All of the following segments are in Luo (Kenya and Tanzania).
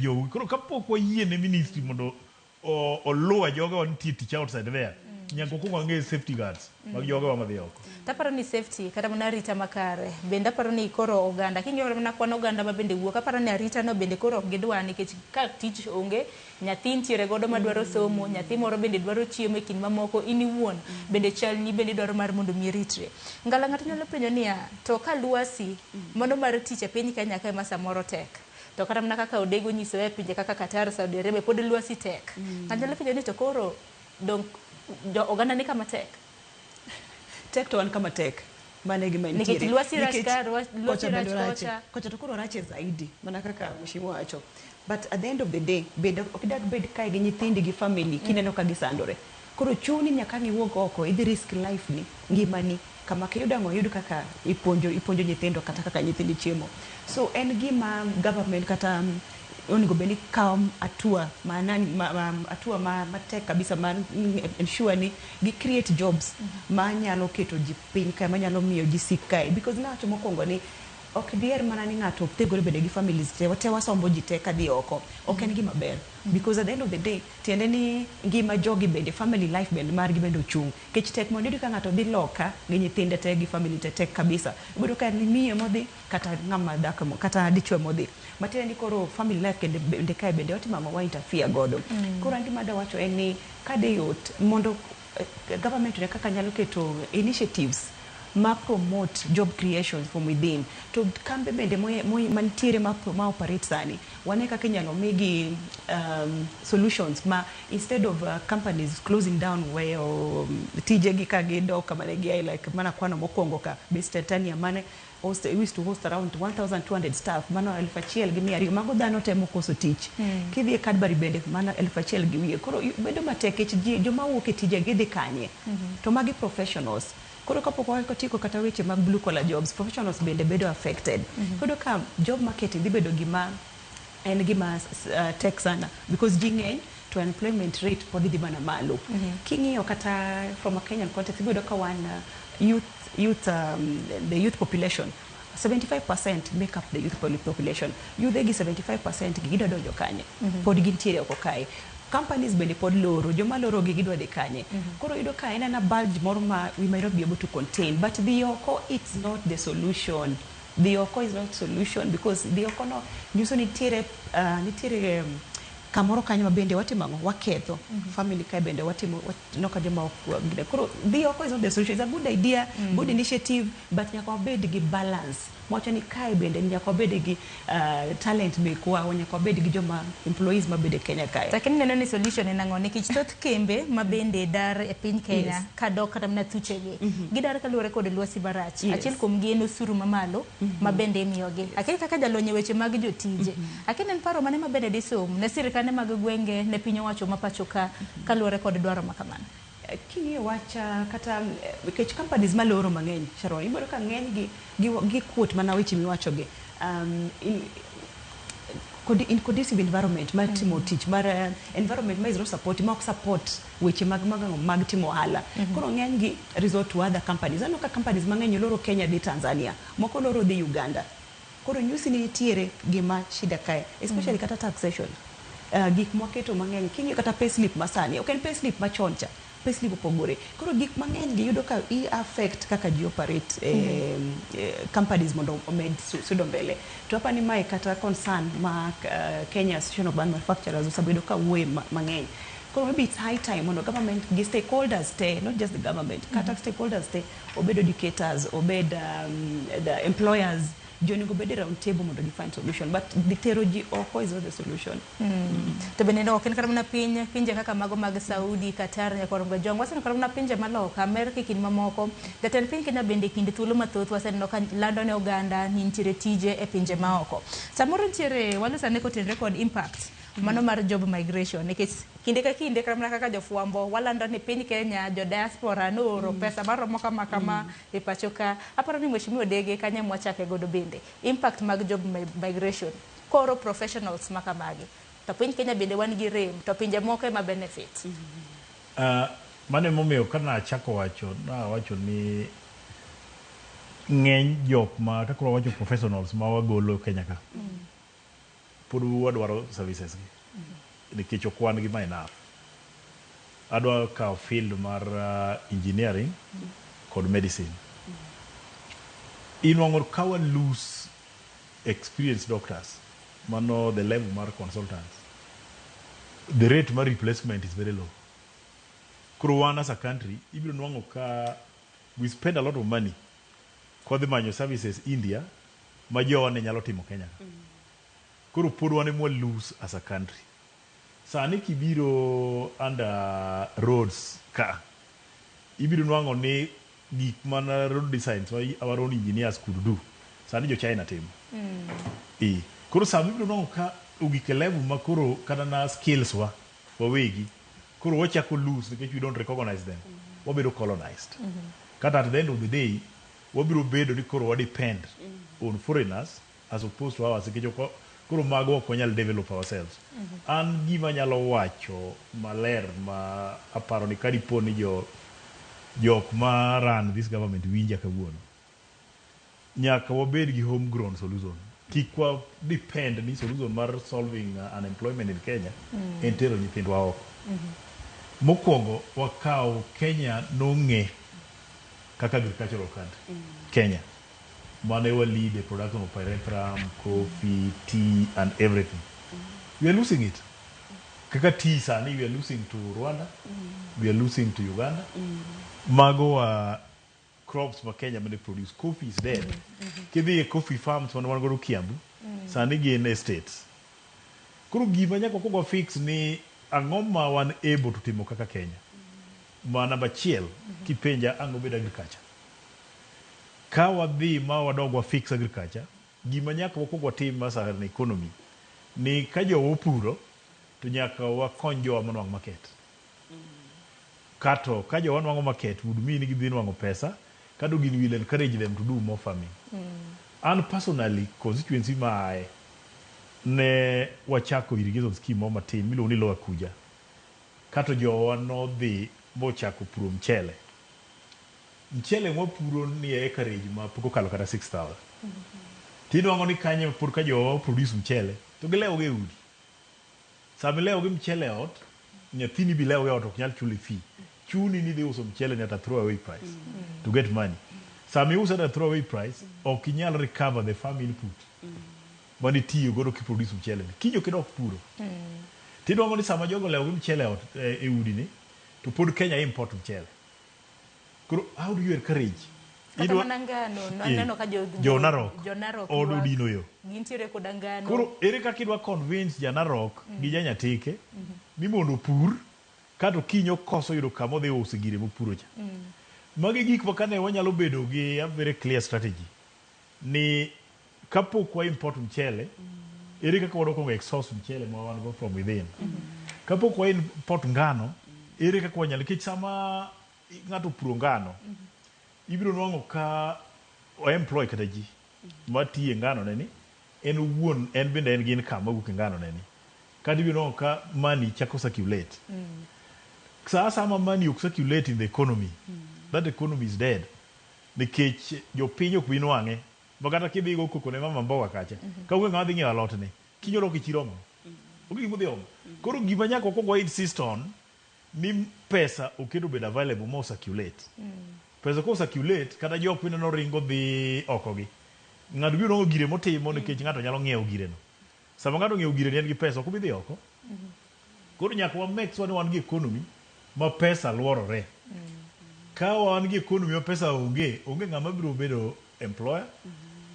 Jowi. Koro kapok wayie ne ministry mondo oluwa jogewa nitie tich outside there, nyaka wakwong wang'e safety guards mag jogewa madhi oko. Taparo ni safety kata mana arita makare bende aparo ni koro oganda king'iyo kata mana kwan oganda ma bende wuok, aparo ni arita no bende koro ok gidwa, nikech ka tich onge, nyathi nitiere godo madwaro somo, nyathi moro bende dwaro chiemo e kind mamoko, in iwuon bende chalni bende dwaro mar mondo mi ritre. Ngala ng'ato nyalo penjo niya, to ka lwasi mano mar tich e piny Kenya ka ema samoro tek, to kata mana kaka Odego nyisowa e pinje kaka Qatar, Saudi Arabia pod lwasi tek. Ng'ato nyalo penjo ni to koro dong jo oganda ni kama tek? Tek to wan kama tek. Mano e gima Nikech nitiere. lwasi rach Nikech ka, lwasi kocha rach bende rache. kocha. Kocha to koro rache zaidi mana kaka mheshimiwa wacho. But at the end of the day, bende ok idag bed kae gi nyithindi gi family kineno ka gisandore. Koro chuni nyaka ang' iwuog oko idhi risk life ni, ngimani. Kama kiyudo ang' oyud kaka ipuonjo ipuonjo nyithindo kata kaka nyithindi chiemo. So en gima government kata onego bed ni kawo hatua ma nani ma, ma, hatua ma matek kabisa mar ensure ni gi create jobs ma nyalo keto ji piny kae, manyalo miyo ji sik kae. Because nawacho mokwongo ni ok diher mana ni ng'ato thegore bende gi families te, te wasombo ji te kadhi oko. Ok en gima ber. Because at the end of the day, tiende ni ngima jogi bende, family life bende margi bende ochung'. Nikech tek mondo iyud ka ng'ato dhi loka gi nyithinde te gi family te, tek kabisa. Ibiro ka en miyo modhi kata ng'ama dhako kata dichuo modhi. Matiende ni koro family life kende bende kae bende watimo ang'o, wa interfere godo. Koro an gima dawacho en ni kade yot mondo government one kaka nyalo keto initiatives ma promote job creation from within. To kambe bende mantiere ma operate sani, wane kaka inyalo migi solutions ma instead of companies closing down, weyo tijegi ka gidok kama ne giaye, like mana kwano mokwongo ka Base Titanium mane host, used to host around 1200 staff, mano 1200, mago dhano temo koso tich. Kidhi e Cadbury bende mano 1000 gi wiye. Koro bedo matek nikech joma wuok e tije gidhi kanye? To magi professionals. Koro kapok watieko kata weche mag blue collar jobs, professionals bende bedo affected. Koro ka job market dhi bedo gima en gima tek sana because ji ng'eny to unemployment rate pod dhi mana malo. King'iyo kata from a Kenyan context, ibiro yudo ka wan youth, the youth population 75% make up the youth population. Yudhe gi 75% gi gidwa donjo kanye? Pod gintiere oko kae. Companies bende pod loro, joma loro gi gidwa dhi kanye? Koro iyudo ka en ana bulge moro ma we might not be able to contain. But dhi oko, it's not the solution. Dhi oko is not solution because dhi oko no nyiso nitiere kamoro kanyo ma bende watimo ang'o? Waketho. Family kae bende watimo waneno ka joma ok koro dhi oko is not the solution. It's a good idea, good initiative, but nyaka wabed gi balance. Wacho ni kae bende nyaka wabed gi talent mekwa, nyaka wabed gi joma employees mabede e Kenya kae. Lakini neno ni solution en ang'o? Nikech thoth kembe ma bende dar e piny Kenya kadok kata mana thuchegi, gidar kaluwore kod lwasi marach. Achiel kuom gi en osuru mamalo ma bende imiyogi. Akia kaka jalony e weche mag jotije. Akia ni en paro mane ma bende disum ne sirikande mag gwenge, ne piny owacho ma pacho ka kaluwore kod dwaro ma kamano. King'iyo wach kata nikech companies maloro mang'eny, Sharon, ibiro ka ng'eny gi gi quote mana weche miwacho gi in conducive environment mar timo tich mar environment ma is not support ma ok support weche mag timo ohala. Koro ng'eny gi resort to other companies. Aneno ka companies mang'eny oloro Kenya dhi Tanzania, moko loro dhi Uganda. Koro nyisi ni nitiere gima shida kae, especially kata taxation. Gik mwaketo mang'eny, king'iyo kata payslip masani, ok en payslip machon cha, payslip opogore. Koro gik mang'eny gi yudo ka i affect kaka ji operate companies mondo omed sudo mbele. To apani ni mae kata concern ma Kenya Association of Manufacturers osebedo ka wuoye mang'eny. Koro maybe it's high time mondo government gi stakeholders te, not just the government, kata stakeholders te, obed educators, obed the employers, ji onego bed e round table mondo gi find solution. But dhi tero ji oko is not the solution. To bende ok en kata mana piny pinje kaka mago mag Saudi, Qatar, nyaka Gajong. Waseneno kata mana pinje maloka, Amerka e kind mamoko. Jatend piny Kenya bende e kind thuolo mathoth waseneno ka lando ne oganda ni nitiere tije e pinje maoko. Samoro nitiere waloso ane kotenore kod impact mano mar job migration, nikech kinde ka kinde kata mana kaka jofwambo walando ni piny Kenya jo diaspora nooro pesa maromo kama kama e pacho ka. Aparo ni Mheshimiwa Odege kanyo ema wachake godo bende. Impact mag job migration koro professionals ma kamagi. To piny Kenya bende wan gi rem to pinje moko ema benefit. Mano emomiyo ka nachako wacho, nawacho ni ng'eny jok ma kaka wawacho professionals ma wagolo Kenya ka. Pod wadwaro services gi nikech ok wan gi ma enough. Adwa kawo field mar engineering kod medicine. Inwang'o ka wa lose experienced doctors, mano the level mar consultants, the rate mar replacement is very low. Koro wan as a country ibiro nwang'o ka we spend a lot of money kodhi manyo services India ma jowa ne nyalo timo Kenya ka. Koro pod wan ema wa lose as a country. Sani kibiro under roads ka, ibiro nwang'o ni gik mana road designs ma our own engineers could do, sani jo China timo. Koro sama ibiro nwang'o ka ogik e level ma koro kata na skills wa wawegi koro wachako lose nikech we don't recognize them. Wabedo colonized. Kata at the end of the day wabiro bedo ni koro wa depend on foreigners as opposed to ours, nikech ok koro mago ok wanyal develop ourselves. An gima anyalo wacho maler ma aparo ni kadipo ni jo jok ma run this government winja kawuono, nyaka wabed gi homegrown solution. Kik wa depend ni solution mar solving unemployment in Kenya en tero nyithindwa oko. Mokwongo wakaw Kenya nong'e kaka agricultural country. Kenya mane wa lead the production of pyrethrum, coffee, tea and everything. We are losing it. Kaka tea sani we are losing to Rwanda, we are losing to Uganda. Mago crops ma Kenya mane produce. Coffee is dead. Kidhi e coffee farms mane wan godo Kiambu, sani gin estates. Koro gima nyaka wakwong wa fix ni ang'o ma wan able to timo kaka Kenya. Ma namba achiel, kipenja ang' obed agriculture. Ka wadhi ma wadog wa fix agriculture, gima nyaka wakwong watim as an economy ni ka jowa opuro to nyaka wakony jowa monwang' market. Kato ka jowa nwang'o market would mean ni gidhi nwang'o pesa kato gini will encourage them to do more farming. An personally, constituency ma aye ne wachako irrigation scheme moro matin miluongo ni Lower Kuja. Kato jowa nodhi mochako puro mchele. Mchele mwapuro ni e acreage ma pok okalo kata 6000. Tinwang'o ni kanyo pod ka jowa produce mchele to gilewo go e udi. Sama ilewo gi mchele e ot, nyathini bi lewo go e ot ok nyal chuli fee. Chuni ni idhi uso mchele ni at a throwaway price to get money. Sama iuse at a throwaway price, ok inyal recover the farm input manitiyo godo kiproduce mchele ni. Kiny ok idok puro. Tinwang'o ni sama jogo olewo gi mchele e ot e udi ni, to pod Kenya import mchele. Koro how do you encourage? Kata mana ngano, naneno ka jo, jo Narok jo Narok od ywak. Odino yo. Gintiere koda ngano. Koro ere kaka idwa convince ja Narok gi ja Nyatike ni mondo opur kato kiny okoso yudo kama odhi use gire mopuro cha. Magi gik ma kane wanyalo bedo gi a very clear strategy ni kapok wa import mchele, ere kaka wadwa kuongo exhaust mchele ma wan go from within. Kapok wa import ngano, ere kaka wanyalo, nikech sama ng'ato opuro ngano, ibiro nwang'o ka o employ kata ji matiye ngano ne ni en owuon en bende en gi income mawuok e ngano ne ni. Kata ibiro nwang'o ka money chako circulate. Sa asaya ma money ok circulate in the economy, that economy is dead. Nikech jopiny ok bi nwang'e. Ma kata kidhi go koko ne mama mboga kacha, ka onge ng'ama dhi ng'iewo alot ni, kiny odok e chiro omo. Onge gima odhi omo. Koro gima nyaka wakwong wa insist on ni pesa oket obed available ma o circulate. Pesa ko circulate, kata jok mineno ringo dhi oko gi. Ng'ato biro nwang'o gire motimo nikech ng'ato nyalo ng'iewo gire no. Sama ng'ato ong'iewo gire ni en gi pesa, ok obi dhi oko. Koro nyaka wa make sure ni wan gi economy ma pesa luorore. Ka wan gi economy ma pesa onge, onge ng'ama biro bedo employer.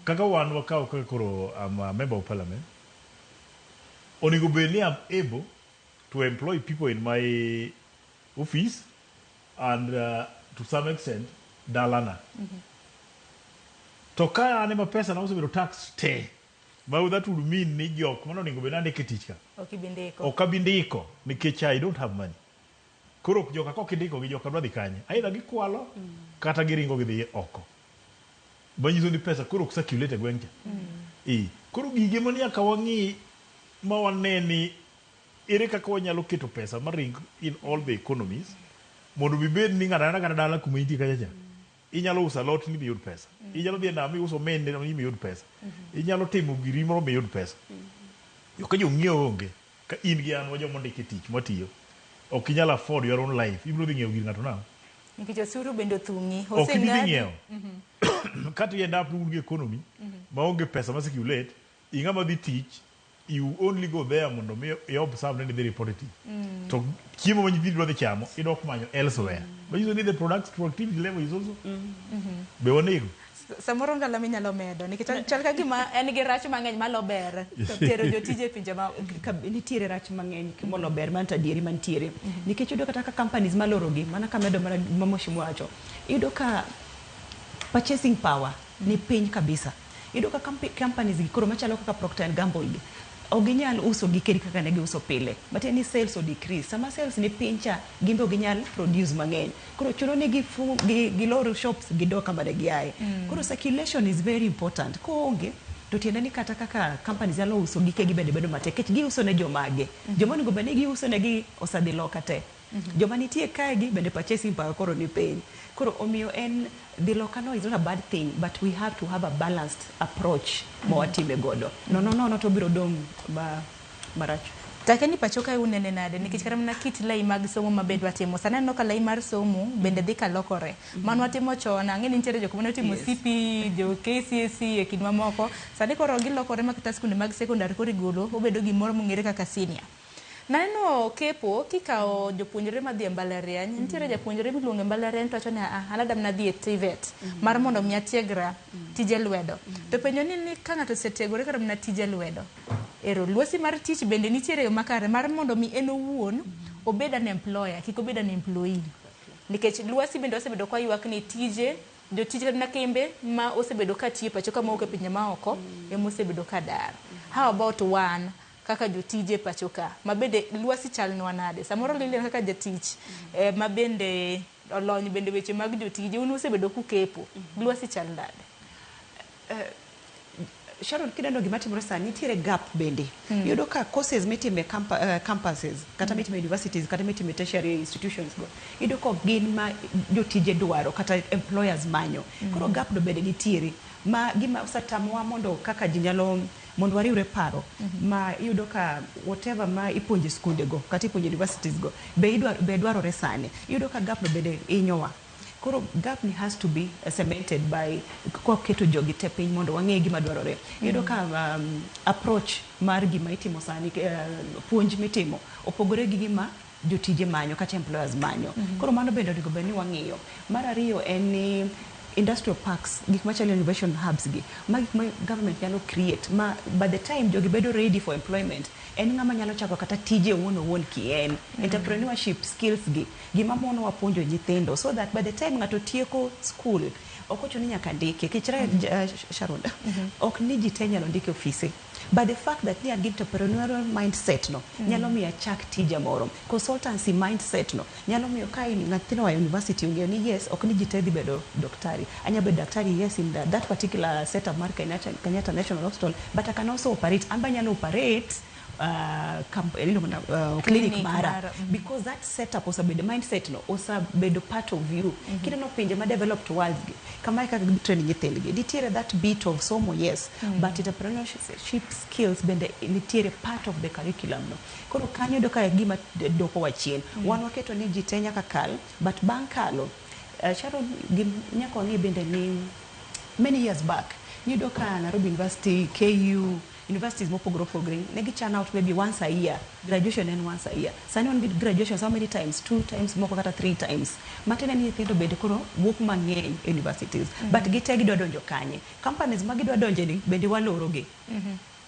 Kaka wan wakaw kaka koro I'm a member of parliament. Onego bed ni I'm able to employ people in my office and to some extent dalana. To ka an ema pesa na osebedo tax te, ma that would mean ni jok mane onego bed ni andiko e tich ka Ok ibi ndiko. ok abi ndiko nikech I don't have money. Koro joka kok indiko gi joka dwa dhi kanye? Either gikwalo kata giringo gidhi oko. Manyiso ni pesa koro ok circulate e gweng' cha. Koro gige ma nyaka wang'i ma wane ni ere kaka wanyalo keto pesa maring in all the economies mondo bibed ni ng'ato ang'ata kata dala kuma intie kacha cha inyalo uso alot ni miyud pesa. Inyalo dhi e nam miuso omena ni miyud pesa. Inyalo timo giri moro miyud pesa. Yo ka jong'iewo onge, ka in gi an wa joma ondiki e tich mwatiyo, ok inyal afford your own life. Ibiro dhi ng'iewo gir ng'ato nang'o? Nikech osuru bende othung'i. Ok ibi dhi Oseng'adi. ng'iewo. Kata i end up ni un gi economy maonge pesa ma circulate, ing'ama dhi tich, you only go there mondo mi i observe ni idhi report e tich. To chiemo ma nyithindi dwa dhi chamo, idok manyo elsewhere. Manyiso ni the productivity level is also be wanego. Samoro ngala minyalo medo nikech chal ka gima en gi rach mang'eny malo ber tero jotije e pinje ma Nitiere rach mang'eny molo ber man to adieri mantiere. Nikech iyudo kata ka companies malorogi, mana kamedo mana gima mheshimiwa wacho, iyudo ka purchasing power ni piny kabisa. Iyudo ka companies gi koro machalo kaka Procter and Gamble gi, ok ginyal uso gikegi kaka ne giuso pile. Matiende ni sales o decrease. Sama sales ni piny cha, gin be ok ginyal produce mang'eny. Koro chuno ni gilor shops gidok kama ne giaye. Koro circulation is very important. Koonge, to tiende ni kata kaka companies nyalo uso gikegi bende bedo matek. Nikech giuso ne jomage. Joma onego bed ni giuso negi osedhi loka te. Joma nitie kae gi bende purchasing power koro ni piny. Koro omiyo en dhi loka no is not a bad thing, but we have to have a balanced approach ma watime godo. Nono nono to biro dong' marach. Take ni pacho kae unene nade nikech kata mana kit lai mag somo ma bende watimo sani aneno ka lai mar somo bende dhi ka lokore mano watimo chon ang'e ni nitiere jok mane otimo CP jo KCSE e kind mamoko sani koro gilokore ma kata skunde mag sekondar koro igolo obedo gimoro mong'ere kaka senior. Naneno kepo kikawo jopuonjre madhi e mbalariany, nitiere japuonjre miluongo e mbalariany to wacho ni ah, an adwa mana dhi e TVET mar mondo mi atiegra tije lwedo. To penjo ni ka ng'ato osetiegore kata mana tije lwedo, ero lwasi mar tich bende nitiere e yo makare mar mondo mi en owuon obed an employer, kik obed an employee. Nikech lwasi bende wasebedo ka waywak ni tije, jotij kata mana kembe ma osebedo ka tiyo e pacho ka mawuok e pinje maoko ema osebedo ka dar. How about wan kaka jotije pacho ka ma bende lwasi chalnwa nade? Samoro Lilian kaka jatich ma bende olony bende weche mag jotije, un usebedo kukepo, lwasi chal nade? Sharon, kineno gima timore sani, nitiere gap bende. Iyudo ka courses mitime campuses, kata mitime universities, kata mitime tertiary institutions go, iyudo ka ok gin ma jotije dwaro, kata employers manyo. Koro gap no bende nitiere. Ma gima osetamowa mondo kaka ji nyalo, mondo wariwre paro, ma iyudo ka whatever ma ipuonjo e skunde go, kata ipuonjo e universities go, be dwarore sani. Iyudo ka gap no bende hinyowa. Koro gap ni has to be cemented by kwaketo jogi te piny mondo wang'e gima dwarore. Iyudo ka approach mar gima itimo sani, puonj mitimo, opogore gi gima jotije manyo kata employers manyo. Koro mano bende onego bed ni wang'iyo. Mar ariyo en ni industrial parks, gik machalo innovation hubs gi, ma gik ma government nyalo create, ma by the time jogi bedo ready for employment, en ng'ama nyalo chako kata tije owuon owuon kien. Entrepreneurship skills gi, gima mono wapuonjo nyithindo, so that by the time ng'ato tieko school, ok ochuno ni nyaka ndike. Nikech Sharon, ok ni ji te nyalo ndike ofise. But the fact that ni an gi entrepreneurial mindset no, nyalo miyo achak tija moro. Consultancy mindset no, nyalo miyo ka in nyathino oa university ong'eyo ni yes, ok ni ji te dhi bedo daktari. Anya bedo daktari yes in that particular setup mar Kenyatta National Hospital, but I can also operate. An be anyalo operate clinic Clinic mara. mara. Because that setup osebedo, mindset no, osebedo part of you. Kineno pinje ma developed world gi, kama e kaka gitrain nyithindgi. Nitiere that bit of somo, yes, but entrepreneurship skills bende nitiere part of the curriculum no. Koro kanyo yudo ka gima doko wa chien. Wan waketo ni ji te nyaka kal, but bang' kalo, Sharon, nyaka wang'e bende ni many years back, niyudo ka Nairobi University, KU, universities mopogore opogore, ne gi churn out maybe once a year. Graduation en once a year. Sani wan gi graduation so many times, 2 times, moko kata 3 times. Matiende ni nyithindo bende koro wuok mang'eny e universities. But gite gidwa donjo kanye? Companies ma gidwa donje ni bende walorogi.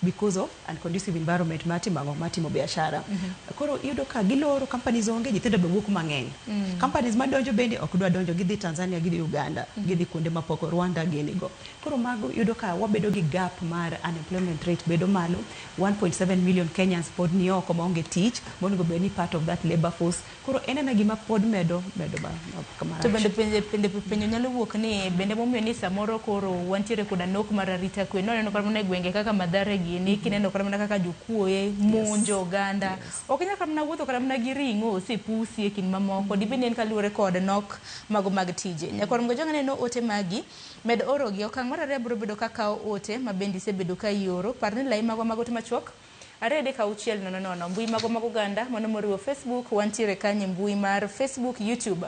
Because of unconducive environment matimo ang'o? Matimo biashara. Koro iyudo ka giloro companies onge, nyithindo be wuok mang'eny. Companies madonjo bende ok dwa donjo, gidhi Tanzania, gidhi Uganda, gidhi kuonde mapok Rwanda gini go. Koro mago iyudo ka wabedo gi gap mar unemployment rate bedo malo, 1.7 million Kenyans pod ni oko maonge tich, monego bed ni part of that labor force. Koro en ena gima pod medo ma To bende penjo nyalo wuok ni bende momiyo ni samoro koro wantiere koda nok mar arita kwe. Nwaneno kata mana e gwenge kaka Mathare gini, kineno kata mana kaka jokuoye monjo oganda. Ok inyal kata mana wuotho kata mana gi ring'o osepusi e kind mamoko. Dibed ni en kaluwore kod nok mago mag tije. Nyakwar Mgojwang' aneno ote magi, med orogi. Okang' mar ariyo biro bedo ka kawo ote ma bende isebedo ka ioro. Par ni lai magwa mag ote machuok 2 3 6 0 0. Mbui mago mag oganda mano moriwo Facebook, wantiere kanyo e mbui mar Facebook, YouTube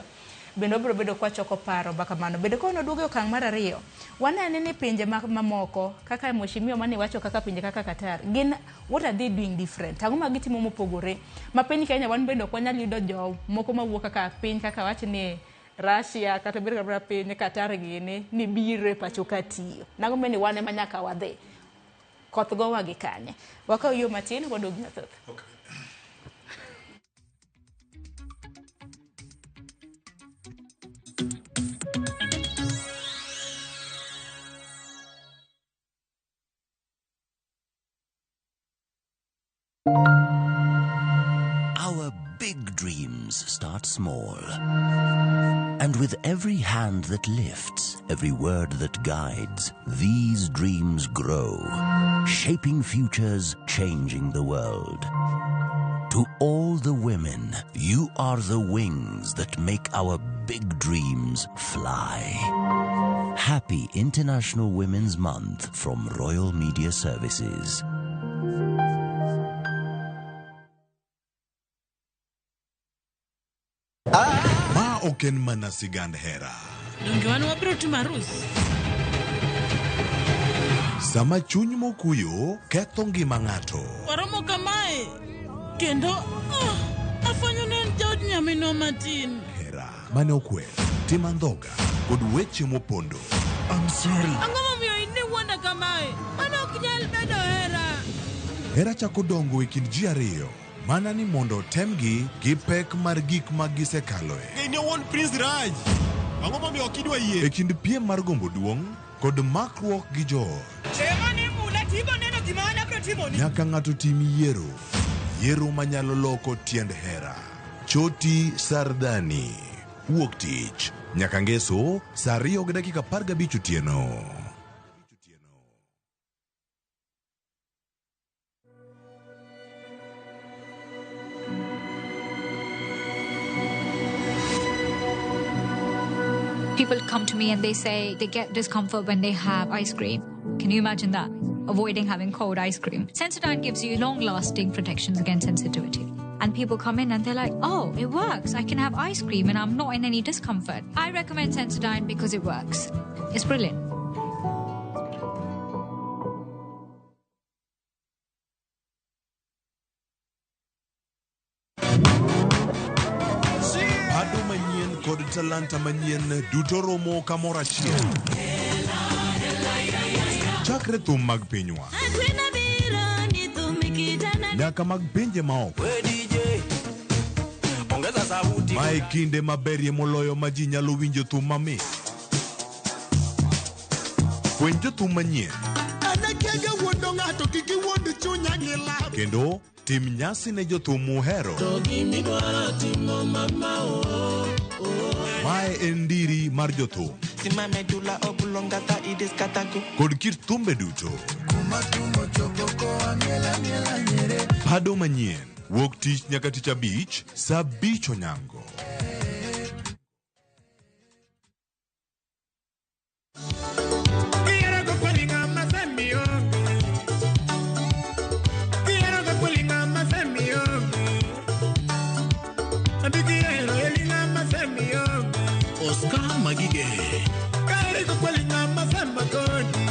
bende wabiro bedo kwachoko paro makamano. Bende ka waduogo e okang' mar ariyo, wanene ni pinje mamoko kaka mheshimiwa mane wacho kaka pinje kaka Qatar gin, what are they doing different? Ang'o ma gitimo mopogore ma piny Kenya wan bende ok wanyal yudo jo moko mawuok kaka piny kaka wach ni Russia kata bed kata piny Qatar gini ni biro e pacho ka tiyo. Nang'o ni wan ema nyaka wadhi? Koth gowa gi kanye? Wakaw yo matin waduog mathoth. Okay. Our big dreams start small. And with every hand that lifts, every word that guides, these dreams grow, shaping futures, changing the world. To all the women, you are the wings that make our big dreams fly. Happy International Women's Month from Royal Media Services. Ma ok en mana sigand hera. Donge wan wabiro timo arus? Sama chuny mokuyo ketho ngima ng'ato. Waromo kamae. Kendo afwenyo ne en jaod nyaminwa matin. Hera mane okwer, tim andhoga kod weche mopondo. I'm sorry. Ang'o momiyo in iwuonda kamae? Mano ok nyal bedo hera. Hera chako dongo e kind ji ariyo mana ni mondo otemgi gi pek mar gik ma gisekaloe. In owuon Prince Raj. Ang'o momiyo ok idwa yie? E kind piem mar gombo duong' kod makruok gi joot. Ema ni mula tibo neno gima an abiro timoni. Nyaka ng'ato tim yiero. Yiero manyalo loko tiend hera. Choti Sardani. Wuok tich. Nyaka ngeso saa 2:15 otieno. People come to me and they say they get discomfort when they have ice cream. Can you imagine that? Avoiding having cold ice cream. Sensodyne gives you long lasting protections against sensitivity. And people come in and they're like, oh, it works. I can have ice cream and I'm not in any discomfort. I recommend Sensodyne because it works. It's brilliant. Pado manyien kod talanta manyien duto romo kamoro achiel. Chakre thum mag pinywa nyaka mag pinje maoko. Mae kinde maberie moloyo ma ji nyalo winjo thum mamit. Fweny jothum manyien Anakiaga wuondo ng'ato kik iwuond chunya gi lab. Kendo tim nyasi ne jothum muhero. Mae en ndiri mar jothum kod kit thumbe duto. Pado manyien wuok tich nyaka tich abich saa 5 onyango. Quiero que cuelga más en mi hombre. Quiero que cuelga más en mi hombre. Quiero el más en mi hombre. Oscar Magige. Quiero cuelga más en Maconi.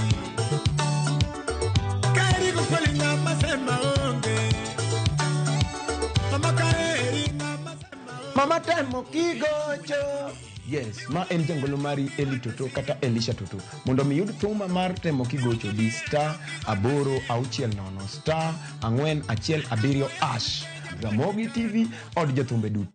Quiero cuelga más en Maonge. Mama kaeri más en Mama temo kigocho. Yes, ma en jangolo mari Eli Toto kata Elisha Toto. Mondo mi yud thuma mar temo kigocho di *860 *417#. Ramogi TV od jothumbe duto.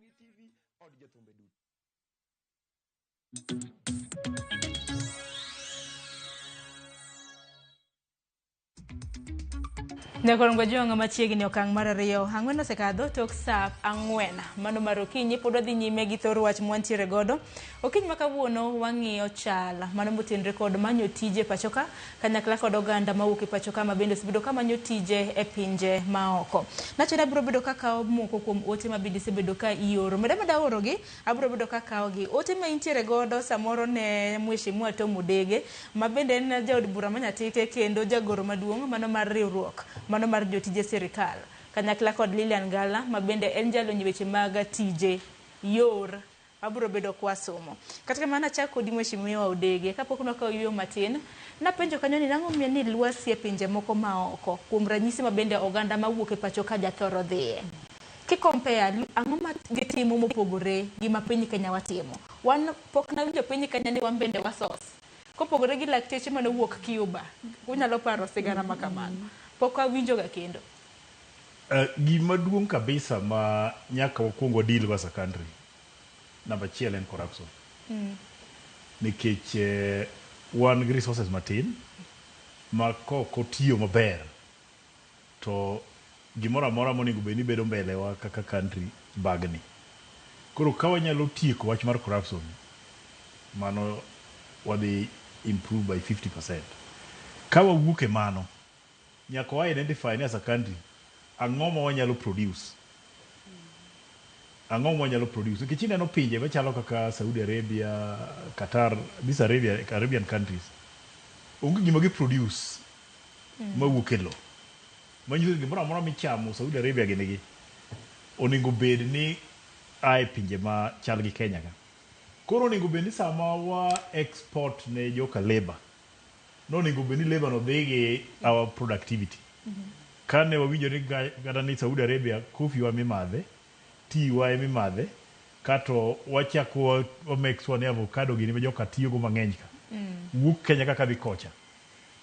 Nyakorongo jwang'o machiegni okang' mar ariyo 4 osekadho tok saa 4 mano mar okinyi pod wadhi nyime gi thor wach mwantiere godo. Okinyi ma kawuono wang'iyo chal mano motenre kod manyo tije pacho ka kanyakla kod oganda mawuok e pacho ka ma bende osebedo ka manyo tije e pinje maoko. Nachone abiro bedo ka kawo moko kuom ote ma bende isebedo ka ioro. Meda meda orogi, abiro bedo ka kawogi. Ote ma intiere godo samoro ne Mheshimiwa Tom Odege ma bende en jaod bura ma Nyatike kendo jagoro maduong' mano mar riwruok mano mar jotije sirikal kanyakla kod Lilian Ngala ma bende en jalony weche mag tije yor wabiro bedo kwasomo. Kata kamano achak kodi Mheshimiwa Odege, kapok nwakawo yueyo matin, napenjo kanyo ni nang'o momiyo ni lwasi e pinje moko maoko, kuom ranyisi ma bende oganda mawuok e pacho ka jathoro dhiye. Ki compare, ang'o ma gitimo mopogore gi ma piny Kenya watimo? Wan pok nawinjo piny Kenya ni wan bende wasos. Kopogore gi lakteche manowuok Cuba, unyalo paro sigana ma kamano. Pok awinjo ga kendo. Gima duong' kabisa ma nyaka wakwong wa deal go as a country, namba achiel en corruption. Nikech wan gi resources matin ma kok otiyo maber to gimoro amora monego bed ni bedo mbele wa kaka country bagni. Koro ka wanyalo tieko wach mar corruption, mano wadhi improve by 50%. Ka wawuok e mano, nyaka wa identify ni as a country, ang'o ma wanyalo produce. Ang'o ma wanyalo produce. Nikech ineno pinje machalo kaka Saudi Arabia, Qatar, these Arabian countries, onge gima gi produce mawuok e lowo. Manyiso ni gimoro amora michamo Saudi Arabia gini gi, onego bed ni a e pinje ma chal gi Kenya ka. Koro onego bed ni sama wa export ne joka labour, nonego bed ni labour no dhi gi our productivity. Kane wawinjo ni kata ni Saudi Arabia coffee wa mimadhe, tea wa emimadhe, kato wachako wa make sure ni avocado gini ma joka tiyogo mang'eny ka. Wuok Kenya kaka dhi kocha.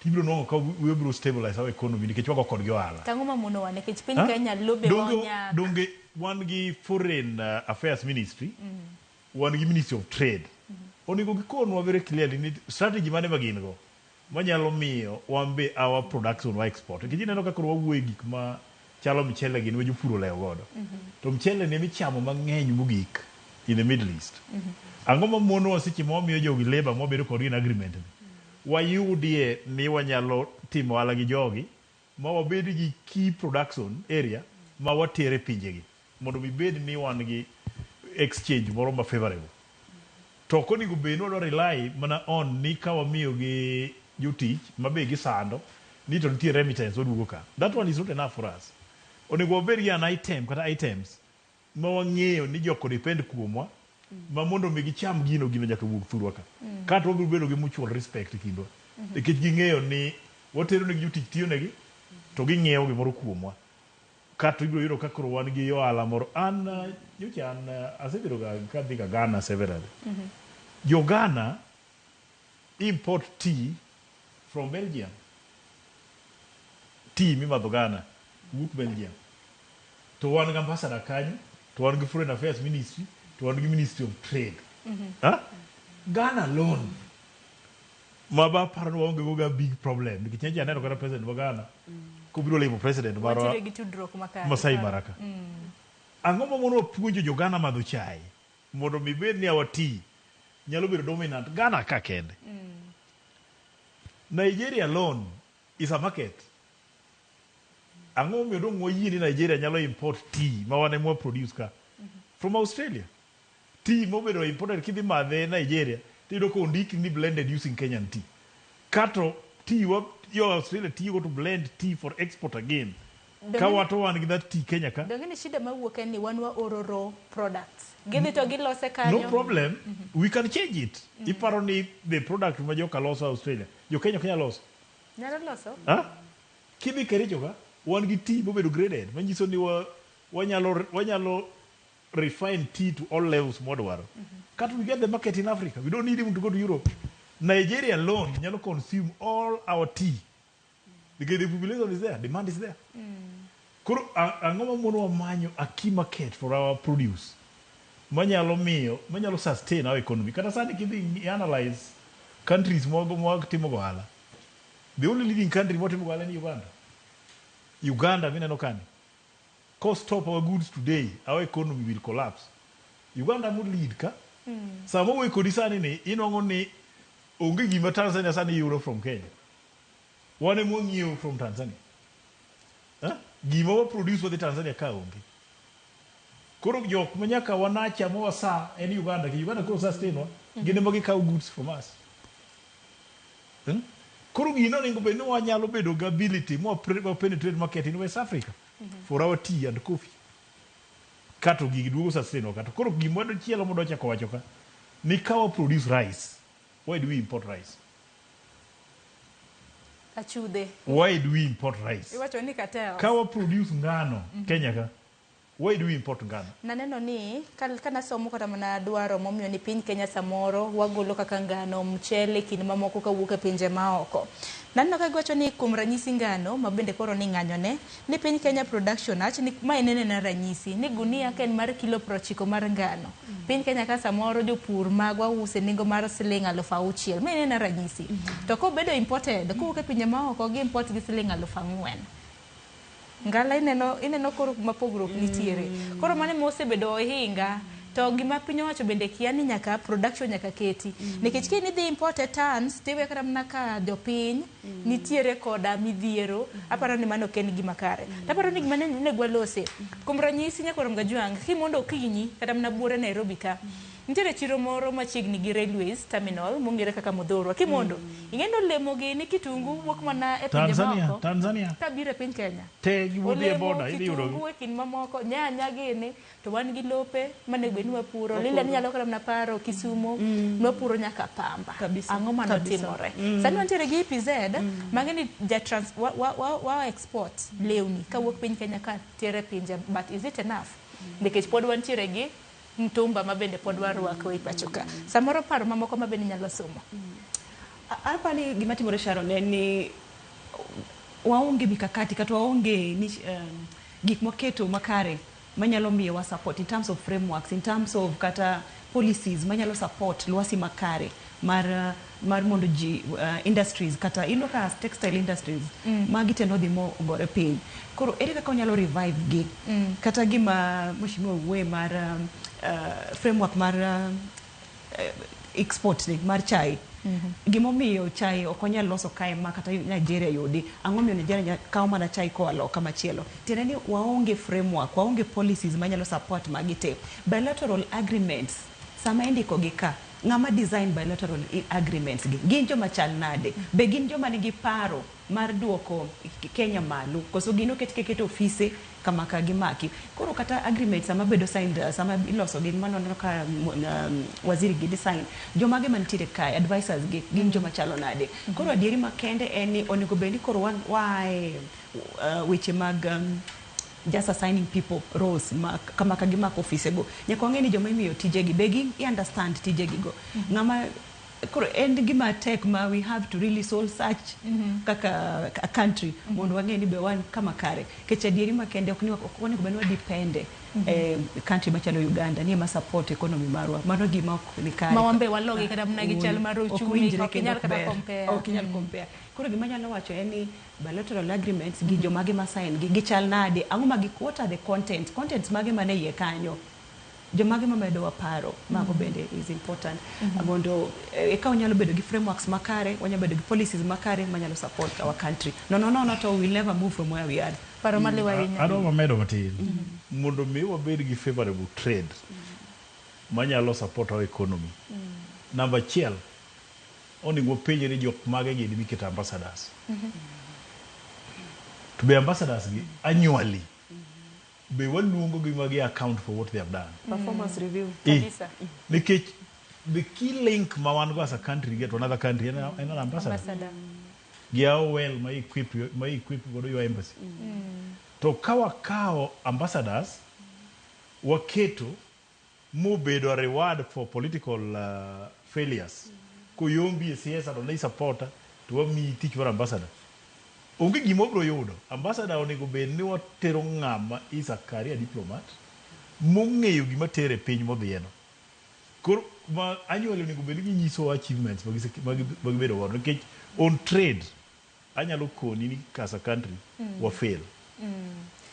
Tibiro nwang'o ka wabiro stabilize our economy nikech wago kodgi ohala. Tang'o mamonowa nikech piny Ha? Kenya lobe onyak. Donge wan gi Foreign Affairs Ministry, wan gi Ministry of Trade. Onego gikonwa very clearly ni strategy mane ma gin go manyalo miyo wan be our production wa export. Nikech ineno ka koro wawuoyo e gik ma chalo mchele gini ma jopur olewo godo. To mchele ni emichamo mang'eny mogik in the Middle East. Ang'o mamonowa seche ma wamiyo jogi labour mwabedo kodgi in agreement ni? Wayudie ni wanyalo timo ohala gi jogi ma wabed gi key production area ma watere pinjegi mondo wibed ni wan gi exchange moro ma favorable. To ok onego bed ni wadwa rely mana on ni ka wamiyo gi jotich ma be gisando ni to nitie remittance waduogo ka. That one is not enough for us. Onego wabed gi an item kata items ma wang'eyo ni joko depend kuomwa ma mondo mi gicham gino gino nyaka wuog thurwa ka. Kato wabiro bedo gi mutual respect e kindwa. Nikech ging'eyo ni watero negi jotich tiyo negi to ging'iewo gimoro kuomwa. Kato ibiro yudo ka koro wan gi ohala moro. An nyocha an asebedo ga kadhi ga Ghana severally. Jo Ghana import tea from Belgium. Tea mimadho Ghana wuok Belgium. To wan gi ambassador kanyo, to wan gi Foreign Affairs Ministry, to wan gi Ministry of Trade. Ha? Ghana alone ma ba paro ni waonge go ga big problem nikech nyocha aneno kata president wa Ghana kobiro limo president marwa Wantiere gi tudruok makare. Masai Mara ka. Ang'o ma mono wapuonjo jo Ghana madho chai mondo mi bed ni our tea nyalo bedo dominant Ghana ka kende. Nigeria alone is a market. Ang'o momiyo dong' wayie ni Nigeria nyalo import tea ma wan ema produce ka from Australia. Tea mobedo imported kidhi madhe Nigeria tiyudo ka ondiki ni blended using Kenyan tea. Kato tea wa jo Australia tiyo go to blend tea for export again. Ka wato wan gi that tea Kenya ka. Donge ni shida mawuok en ni wan waoro raw products. Gidhi to gilose kanyo. No problem. We can change it. Iparo ni the product ma joka loso Australia, jo Kenya ok nyal loso. Nyalo loso. Ha? Kidhi Kericho ka, wan gi tea mobedo graded, manyiso ni wa, wanyalo refine tea to all levels mwadwaro. Kata we get the market in Africa. We don't need even to go to Europe. Nigeria alone nyalo consume all our tea. Because the population is there, demand is there. Koro ang'o ma mono wamanyo a key market for our produce manyalo miyo manyalo sustain our economy. Kata sani kidhi analyze countries mogo mwatimo go ohala. The only leading country mwatimo go ohala ni Uganda. Uganda mineno kani. Ko stop our goods today, our economy will collapse. Uganda mo lead ka. Sama wuoyo kodi sani ni inwang'o ni onge gima Tanzania sani yudo from Kenya. Wan ema wang'iewo from Tanzania. Ha? Gima wa produce wadhi Tanzania ka onge. Koro jok ma nyaka wanacha ma wasa en Uganda. Ki Uganda koro sustain wa. Gin ema gikawo goods from us. Koro gino onego bed ni wanyalo bedo gi ability mwa penetrate market in West Africa for our tea and coffee. Kato gigi duogo sustain wa kato. Koro gima chielo modwa chako wacho ka ni ka wa produce rice, why do we import rice? Achudhe. Why do we import rice? Iwacho ni cartels. Ka wa produce ngano Kenya ka, why do we import ngano? Naneno ni kanasomo kata mana dwaro momiyo ni piny Kenya samoro wagolo kaka ngano, mchele kind mamoko kawuok e pinje maoko. Naneno ka giwacho ni kuom ranyisi ngano ma bende koro ni ng'anyone ni piny Kenya production ach ni ma en en ranyisi ni gunia ka en mar kilo 90 mar ngano. Piny Kenya ka samoro jopur magwa use nengo mar siling 6,000. Ma en en ranyisi. To kobedo imported kowuok e pinje maoko gi import gi siling 4,000. Ngala ineno koro kuma pogruok nitiere. Koro mano ema osebedo ohinga. To gima piny owacho bende kia ni nyaka production nyaka keti. Nikech ka idhi import e tons, tiwe kata mana ka jopiny nitiere koda midhiero, aparo ni mano ok en gima kare. To aparo ni gima onego walose. Kuom ranyisi Nyakwar Mgajwang', kimondo okinyi kata mana buore Nairobi ka, nitiere chiro moro machiegni gi Railways Terminal mong'ere kaka Muthurwa. Kimondo, ing'e ni olemo gi ni kitungu wuok mana e pinje maoko. Tanzania. Kabiro e piny Kenya. Te giwuodhi e border, idhi yudo kitungu e kind mamoko, nyanya gini, to wan gi lope manego bed ni wapuro. Lilian inyalo kata mana paro Kisumo, nwapuro nyaka pamba. Ang'o mano timore? Sani wantiere gi EPZ, mang'e ni wa export lewni kawuok piny Kenya ka tere pinje, but is it enough? Nikech pod wantiere gi mtumba ma bende pod warwako e pacho ka. Samoro paro mamoko ma bende inyalo somo. Aparo ni gima timore Sharon en ni waonge mikakati kata waonge gik mwaketo makare manyalo miyowa support in terms of frameworks, in terms of kata policies manyalo support lwasi makare mar mondo ji industries kata iyudo ka textile industries magi te nodhi mogore piny. Koro ere kaka wanyalo revive gi? Kata gima mheshimiwa wuoye mar framework mar export ni mar chai. Gimomiyo chai ok wanyal loso kae ma kata Nigeria yudi. Ang'o miyo Nigeria kawo mana chai koa loka machielo? Tiende ni waonge framework, waonge policies manyalo support magi te. Bilateral agreements sama indiko gi ka, ng'ama design bilateral agreements gi gin joma chal nade? Be gin joma nigi paro mar duoko Kenya malo? Koso gin oket keto ofise kama ka gimaki? Koro kata agreements sama bedo signed, sama iloso gi mano aneno ka waziri gi design, jomage mantiere kae, advisors gi gin joma chalo nade? Koro adieri makende en ni onego bed ni koro waae weche mag just assigning people roles kama ka gimako ofise go. Nyaka wang'e ni joma imiyo tijegi be gi understand tijegi go. Ng'ama koro en gima tek ma we have to really soul search kaka a country mondo wang'e ni be wan kama kare. Nikech adieri makende ok ni ok onego bed ni wadepende country machalo Uganda ni ema support economy marwa. Mano gima ok ni kare. Ma wan be walogi kata mana gi chal mar Ok ochumi, winjre ok kendo inyal ok kata ber. compare. Ok inyal compare. Koro gima anyalo wacho en ni bilateral agreements gi jomage ma sign gi gichal nade? Ang'o ma gi what are the contents? Contents mage mane iye kanyo? Jomage mamedowa paro mago bende is important mondo eka wanyalo bedo gi frameworks makare, wanyalo bedo gi policies makare manyalo support our country. No, no, no, no, to we'll never move from where we are. Paro maliw ahinya. Adwa medo matin mondo mi wabed gi favorable trade manyalo support our economy. Namba achiel, onego wapenjre ni jok mage gini miketo ambassadors. To be ambassadors gi annually be waluongo gi ma gi account for what they have done. Performance review. Kabisa. Nikech the key link ma wan go as a country get to another country en an ambassador. Ambassador. Gi how well ma equip godo your embassy. To ka wakawo ambassadors waketo mobedo a reward for political failures. Koyombi e siasa to ne supporter to wamiyi tich mar ambassador. Onge gima obiro yudo. Ambassador onego bed ni watero ng'ama is a career diplomat mong'eyo gima tere piny modhiyeno. Koro ma annually onego bed ni ginyisowa achievements ma gibedo godo nikech on trade anyalo koni ni as a country wa fail.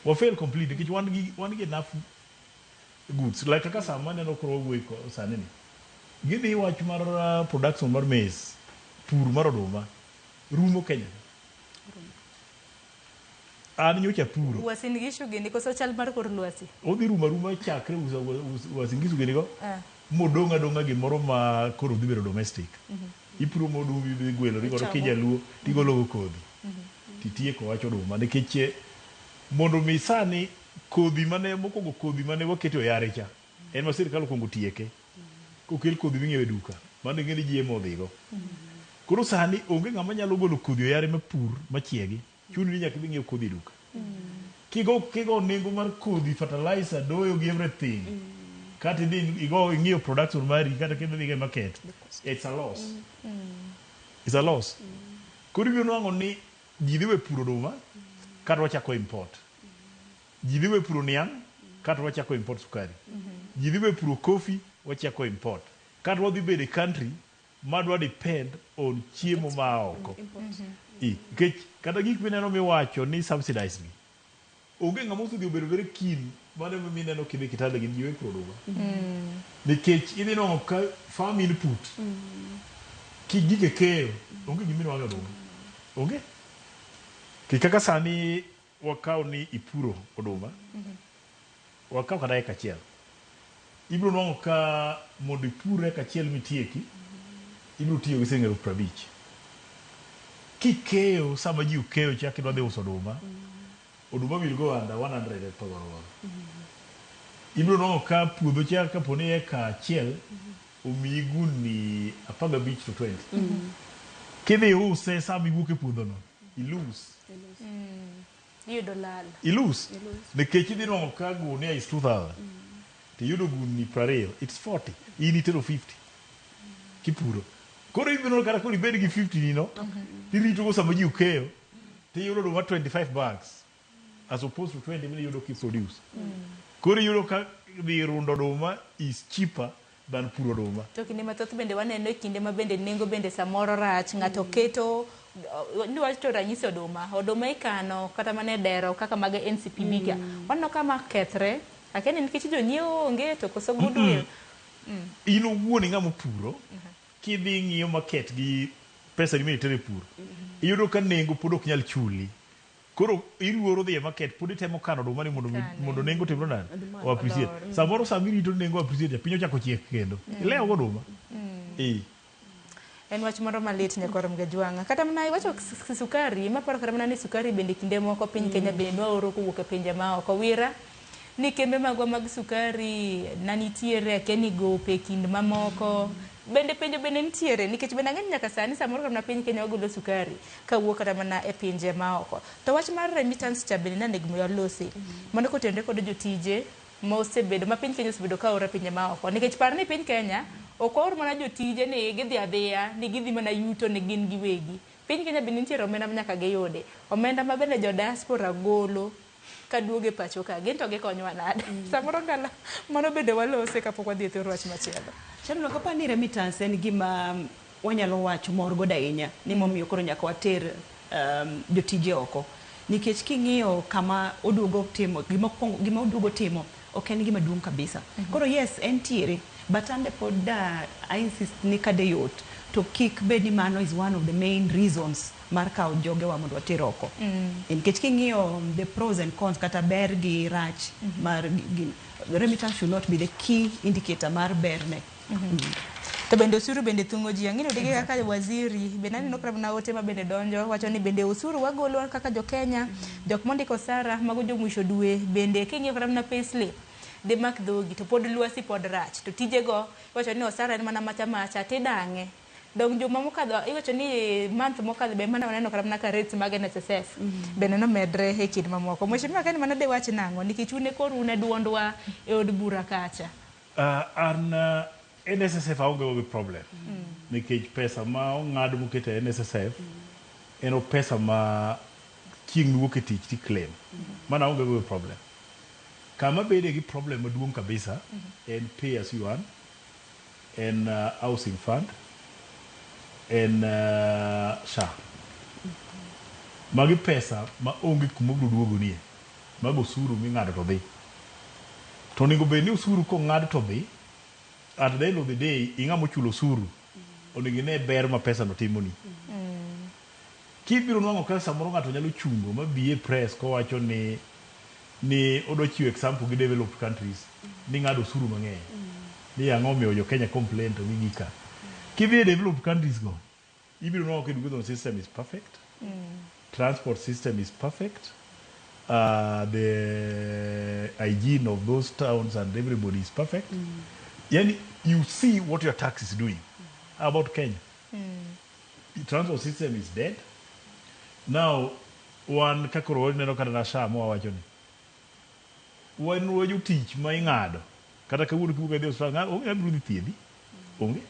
Wa fail completely nikech wan gi enough goods. Like kaka sama aneno koro wawuoyo sani ni. Gidhi wach mar production mar maize, pur mar oduma rumo Kenya. An nyocha puro. Uasin Gishu gini koso chal mar kor lwasi? Odhi rumo aruma chakre Uasin Gishu gini go. Modong' adong'a gimoro ma koro dhi bedo domestic. Ipuro modumbi idhi gwelo rigodo Ichamo. kijaluo tigolo go kodhi. Titieko wach oduma nikech mondo mi sani kodhi mane mokwongo kodhi mane waketo e oyare cha en ma sirikal okwongo tieke. Kokel kodhi ming'iewo e duka mano ing'e ni GMO odhigo. Koro sani onge ng'ama nyalo golo kodhi oyare mapur machiegi. Chuni ni nyaka idhi ng'iew kodhi e duka. Kigo nengo mar kodhi, fertilizer, doyo gi everything. Kata idhi igo ing'iew production mari kata kidhi e market. It's a loss. It's a loss. Koro ibiro nwang'o ni ji dhi we puro oduma kata wachako import. Ji dhi we puro niang' kata wachako import sukari. Ji dhi we puro coffee wachako import. Kata wadhi bedo e country madwa depend on chiemo ma oko. Nikech kata gik mineno miwacho ni subsidize gi. Onge ng'ama osedhi obedo very keen mano emomiyo ineno kidhi Kitale gi ji we puro oduma. Nikech idhi nwang'o ka farm input ki gike keyo onge gima inwang'o e oduma. Onge. Ki kaka sani wakaw ni ipuro oduma, wakaw kata eka achiel. Ibiro nwang'o ka mondo ipur eka achiel mitieki, ibiro tiyo gi siling 50,000. Kikeyo sama ji okeyo cha kidwa dhi uso oduma, oduma will go under 100 e thogorogoro. Ibiro nwang'o ka puodho cha kapo ni eka achiel omiyi gundni 15 to 20. Kidhi use sama iwuok e puodho no, ilose. Iyudo lal. Ilose. Nikech idhi nwang'o ka gunia is 2000. Tiyudo gundni 20, it's 40. In itero 50. Kipuro. Koro ibiro neno kata koro ibed gi 50 ni no, tirito go sama ji okeyo, tiyudo oduma 25 bags as opposed to 20 mine iyudo kiproduce. Koro iyudo ka dhi rundo oduma is cheaper than puro oduma. To kinde mathoth bende waneno e kinde ma bende nengo bende samoro rach, ng'ato keto ni wach to ranyisi oduma, oduma ikano kata mana e dero kaka mag NCPB ka. Waneno ka ma kethre, akia ni nikech jonyiewo onge to koso goodwill. In owuon ing'ama opuro, kidhi ing'iyo market gi pesa ni minitero e pur, iyudo ka nengo pod ok nyal chuli. Koro iluoro dhi e market pod itemo kano oduma ni mondo mondo nengo otimre nade? O appreciate. Samoro sama irito nengo appreciate piny ochako chiek kendo. Ilewo go oduma. En wach moro malit nyakwar Mgajwang'a. Kata mana iwacho sukari, maparo kata mana ni sukari bende kinde moko piny Kenya bende nwaoro kowuok e pinje maoko. Wira ni kembe magwa mag sukari na nitiere akia ni gope kind mamoko. Bende penjo bende nitiere nikech bende ang'e ni nyaka sani samoro kata mana piny Kenya wagolo sukari kawuok kata mana e pinje maoko. To wach mar remittance cha bende nanego walosi. Mano kotenore kod jotije mosebedo ma piny Kenya osebedo ka oro e pinje maoko. Nikech par ni piny Kenya ok waor mana jotije ni gidhi adhiya ni gidhi mana yuto ni gin giwegi. Piny Kenya bende nitiere omenda ma nyaka giyudi. Omenda ma bende jo diaspora golo kaduogo e pacho ka gin to gikonyowa nade? Samoro ngala mano bende walose kapok wadhi e thor wach machielo. Sharon, ok apar ni remittance en gima wanyalo wacho mor godo ahinya ni momiyo koro nyaka water jotije oko. Nikech king'iyo kama oduogo timo, gima oduogo timo ok en gima duong' kabisa. Koro yes, entiere, but ande pod I insist ni kade yot to kik bed ni mano is one of the main reasons mar kawo jogewa mondo water oko. Nikech king'iyo the pros and cons kata ber gi rach mar remittance should not be the key indicator mar berne. To bende osuru bende thung'o ji. Ang'e ni odigi kaka waziri, bende aneno kata mana ote ma bende donjo wacho ni bende osuru wagolo kaka jo Kenya, jok mondiko osara mago jo mwisho dwe, bende king'iyo kata mana payslip dhi mak dhogi to pod lwasi pod rach. To tijego iwacho ni osara en mana macha macha tidang'e. Dong juma mokadho iwacho ni month mokadho be mana waneno kata mana ka rates mag NSSF bende nomedre e kind mamoko. Mheshimiwa Kani mana de wach nang'o nikech un e koro un e duondwa e od bura kacha. An NSSF aonge go gi problem. Nikech pesa ma ong'ad moket e NSSF en o pesa ma chieng' miwuok e tich ti claim. Mano aonge go gi problem. Kama bede gi problem maduong' kabisa en pay as you earn, en housing fund, en SHA. Magi pesa ma onge kuma obiro duogonie. Mago osuru ming'ado to dhi. To onego bed ni osuru kong'ad to dhi, at the end of the day, ing'ama ochulo osuru, onego ine ber ma pesa no timoni. Kibiro nwang'o ka samoro ng'ato nyalo chungo ma bi e press kowacho ni odwa chiwo example gi developed countries ni ng'ado osuru mang'eny. Ni ang'o omiyo jo Kenya complain to gigi ka. Kidhi e developed countries go, Ibiro nwang'o ka education system is perfect, transport system is perfect, the hygiene of those towns and everybody is perfect. Yani, you see what your tax is doing. How about Kenya? The transport system is dead. Now, wan kakoro waneno kata na SHA mwawacho ni wan wa jotich ma ing'ado kata kawuono kiwuok idhi e osiptal onge ng'ama biro dhi thiedhi onge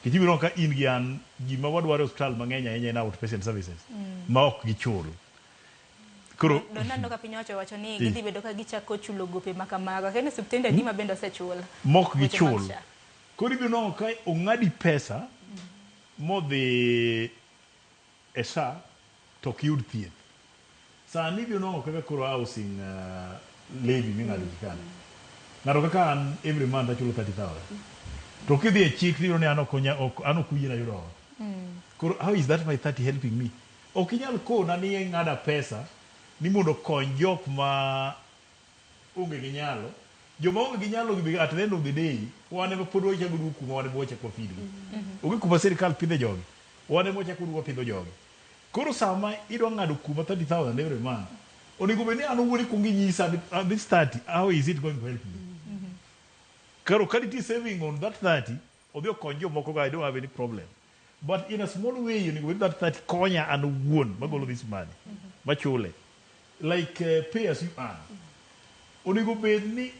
nikech ibiro ka in gi an gima wadwaro e osiptal mang'eny ahinya en outpatient services ma ok gichul koro Donano ka piny owacho wacho ni gidhi bedo ka gichako chulo gope ma kamago. Akia ni osiptende adi ma bende osechul. Mok Weche mag gichul. SHA. Koro ibiro nwang'o ka ong'adi pesa modhi e SHA to ok yud thieth. Sani ibiro nwang'o kaka koro housing levy ming'ado ji kanyo. Ng'ato kaka an every month achulo 30,000. To kidhi e chik tiyudo ni an ok an ok oyiena yudo ot. Koro how is that my 30 helping me? Ok inyal kona ni ing'ada pesa ni mondo okony jok ma onge gi nyalo. Joma onge gi nyalo gi at the end of the day wan ema pod wachako duogo kuma wan ema wachako wapidhgi. Onge kuma sirikal pidhe jogi. Wan ema wachako duogo wapidho jogi. Koro sama idwa ng'ado kuma 30,000 every month, onego bed ni an owuon ikuongo inyisa ni this 30, how is it going to help me? Koro ka nitie saving on that 30, odhi okony jomoko go, I don't have any problem. But in a small way, onego bed ni that 30 konya an owuon magolo this money, machule. Like pay as you earn. Onego bed ni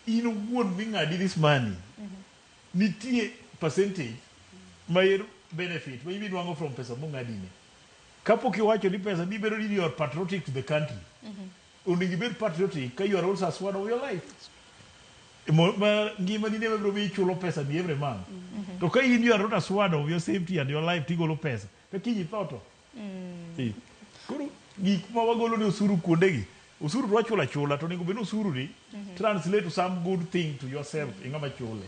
in owuon ming'adi this money, nitie percentage ma benefit ma ibinwang'o from pesa mong'adini. Kapok iwacho ni pesa ni bedo ni you are patriotic to the country. Onego ibed patriotic ka you are also a steward of your life. Ma ngimani ne biro miyi ichulo pesa ni every month. To ka in you are not a steward of your safety and your life tigolo pesa. Ka kiny itho to. Koro gik ma wagolo ni osuru kuondegi, osuru to wachulo achula to onego bed ni osuru ni translate to some good thing to yourself ing'ama chule.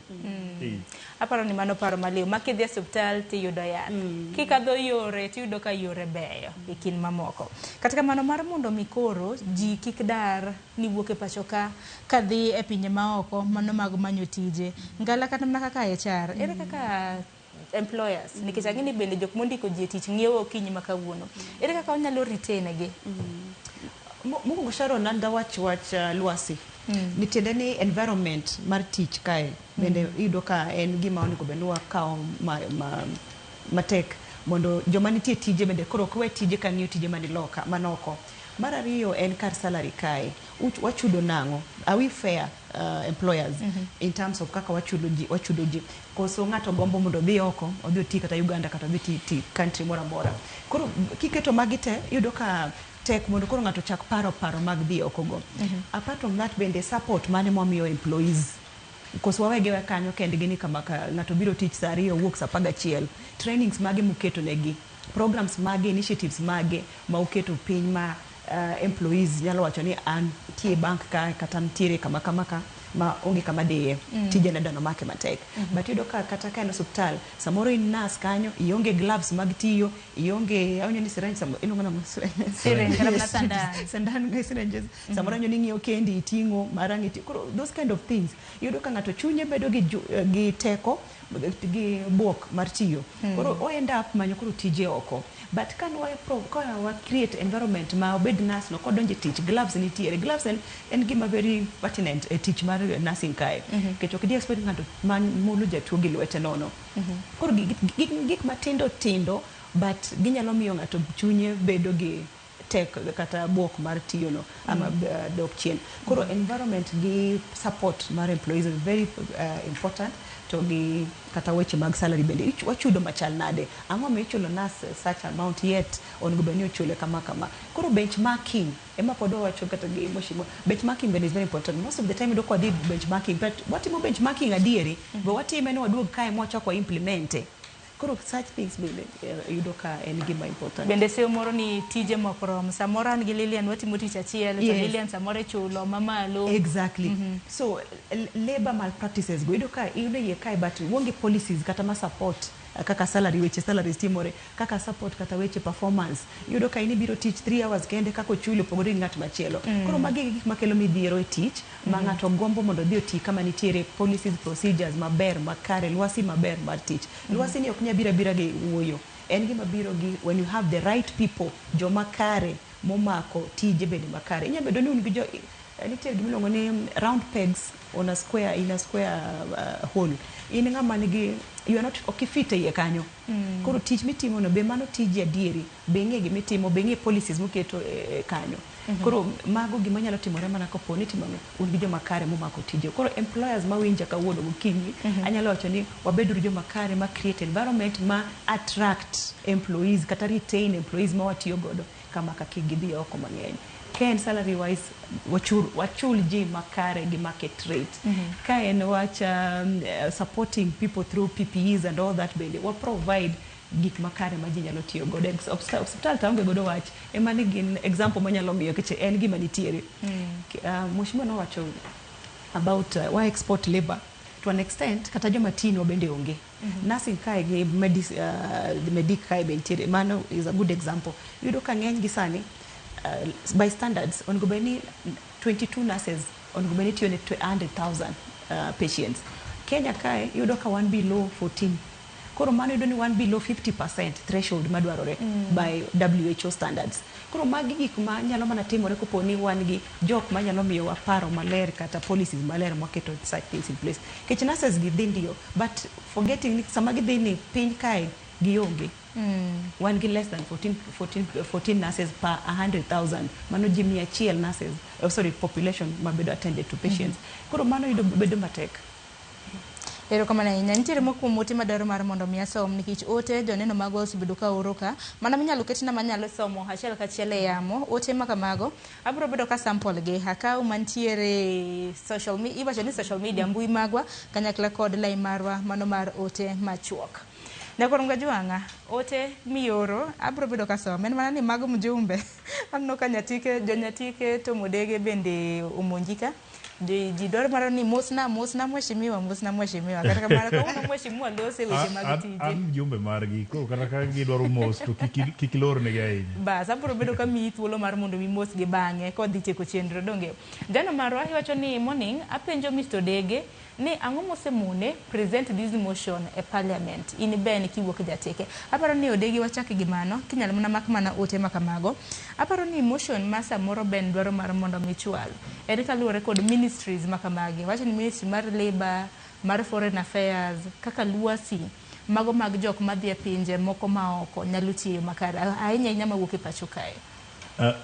Aparo ni mano paro maliw. Ma kidhi e osiptal tiyudo yath. Kikadho yore tiyudo ka yore beyo e kind mamoko. Kata kamano mar mondo mi koro ji kik dar ni wuok e pacho ka kadhi e pinje maoko mano mag manyo tije. Ngala kata mana kaka HR, ere kaka employers nikech ang'e ni bende jok mondiko ji e tich ng'iewo okinyi ma kawuono. Ere kaka wanyalo retain gi? Mokwongo Sharon, an dawach wach lwasi. Ni tiende ni environment mar tich kae bende iyudo ka en gima onego bed ni wakawo matek mondo joma nitie tije bende koro ok we tije ka ng'iyo tije mani loka manoko. Mar ariyo en kar salary kae. Wachudo nang'o? Are we fair employers in terms of kaka wachudo ji, wachudo ji? Koso ng'ato gombo mondo odhi oko, odhi oti kata Uganda kata odhi ti country moro amora. Koro kiketo magi te, iyudo ka tek mondo koro ng'ato chak paro paro mag dhi oko go. Apart from that bende support mane mwamiyo employees. Koso wawegi we kanyo kendgi ni kama ka ng'ato biro tich saa 2 owuok saa 11. Trainings mage muketo negi, programs mage, initiatives mage ma uketo piny ma employees nyalo wacho ni an tie bank ka kata ntiere kama kama ka ma onge kama dhiye. Tije ne dano make matek. But iyudo ka kata ka en osiptal, samoro in nurse kanyo, ionge gloves mag tiyo, ionge awinjo ni syringe samo iluongo nang'o? Syringe, kata mana sandan. Sandan gi syringes. Samoro awinjo ni ing'iyo kendi iting'o marang' iti. Koro those kind of things. Iyudo ka ng'ato chunye bedo gi gi teko gi buok mar tiyo. Koro o end up manyo koro tije oko. But ka ka wa create environment ma obed nurse no kodonjo e tich, gloves nitiere. Gloves en gima very pertinent e tich mar nursing kae. Nikech ok di expect ng'ato man mulo jatuo gi lwete nono. Koro gik matindo tindo but ginyalo miyo ng'ato chunye bedo gi tek kata buok mar tiyo no ama dok chien. Koro environment gi support mar employees is very important to gi kata weche mag salary bende wachudo machal nade. Ang'o miyo ichulo nurse such amount yet onego bed ni ochule kama kama. Koro benchmarking ema pod wawacho kata gi mheshimiwa. Benchmarking bende is very important. Most of the time iyudo ka wadhi benchmarking but watimo benchmarking adieri, but watime ni waduog kae mwachak wa implement. Koro such things bende yudo ka en gima important. Bende seyo moro ni tije mok rom. Samoro an gi Lilian watimo tich achiel, to Lilian samoro ichulo mamalo. Exactly. So labor malpractices go iyudo ka iyudo iye kae but onge policies kata ma support kaka salary weche salaries timore, kaka support kata weche performance. Iyudo ka in ibiro tich 3 hours kende kaka ochuli opogore gi ng'at machielo. Koro magi e gik makelo midhiero e tich ma ng'ato gombo mondo odhi oti kama nitiere policies, procedures maber makare, lwasi maber mar tich. Lwasi ni ok nyal biro abira gi wuoyo. En gima biro gi when you have the right people, joma kare momako tije bende makare. Inyalo bedo ni un gi jo nitie gima iluongo ni round pegs on a square in a square hole. In ng'ama nigi you are not ok ifit e iye kanyo. Koro tich mitimo no be mano tiji adieri, be ing'e gimitimo, be ing'e policies moketo kanyo. Koro mago gima nyalo timore mana kapo ni timo un gi joma kare momako tije. Koro employers mawinja kawuono gokinyi, anyalo wacho ni wabeduru joma kare ma create environment ma attract employees kata retain employees ma watiyo godo kama ka kik gidhi oko mang'eny. Ka en salary wise, wachul ji makare gi market rate. Ka en wach supporting people through PPEs and all that bende, wa provide gik makare ma ji nyalo tiyo godo. Osiptal to aonge godo wach, ema ni gin example manyalo miyo nikech en gima nitiere. Mheshimiwa nowacho about wa export labor to an extent kata joma tinwa bende onge. Nursing kae gi medic kae be nitiere, mano is a good example. Iyudo ka ng'eny gi sani by standards onego bed ni 22 nurses onego bed ni tiyo ne 100,000 patients. Kenya kae iyudo ka wan below 14. Koro mano iyudo ni wan below 50% threshold madwarore by WHO standards. Koro magi gik ma nyalo mana timore kopo ni wan gi jok manyalo miyowa paro maler kata policies maler mwaketo such things in place. Nikech nurses gi dhi ndiyo, but forgetting ni sama gidhi ni piny kae gionge. Wan gi less than 14 nurses per 100,000. Mano ji 100 nurses, oh, sorry, population mabedo attended to patients. Koro mano yudo bedo matek. Erokamano ahinya. Nitiere moko kuom ote madwaro mar mondo mi asom nikech ote joneno magwa osebedo ka oro ka. Mana minyalo ketna manyalo somo achiel kachiel e yamo. Ote ma kamago abiro bedo ka sample gi. Akaw mantiere social media, iwacho ni social media mbui magwa kanyakla kod lai marwa mano mar ote machuok. Nyakorom Gajwang'a, ote mioro abiro bedo ka somo. En mana ni mago mjumbe. Aneno ka Nyatike, jo Nyatike to Modege bende omonji ka. Ji dwaro mana ni mosna mosna mheshimiwa, mosna mheshimiwa. Kata kamano kawuono mheshimiwa lose weche mag tije. An mjumbe margi, koro kata ka gidwaro mos to kik ilornegi ahinya. Bas, abiro bedo ka miyi thuolo mar mondo mi mosgi bang'e kodhi tieko chenro donge. Jano marwa iwacho ni morning, apenjo Mr. Odege ni ang'o mosemone present this motion e parliament in Ben kiwuok Jateke. Aparo ni Odege wachak gi mano kinyalo mana mak mana ote ma kamago. Aparo ni motion ma samoro Ben dwaro mar mondo mi chwal en kaluwore kod ministries ma kamagi. Wacho ni ministry mar labour, mar foreign affairs, kaka lwasi mago mag jok madhi e pinje moko ma oko nyalo tiyo makare ahinya ahinya mawuok e pacho kae.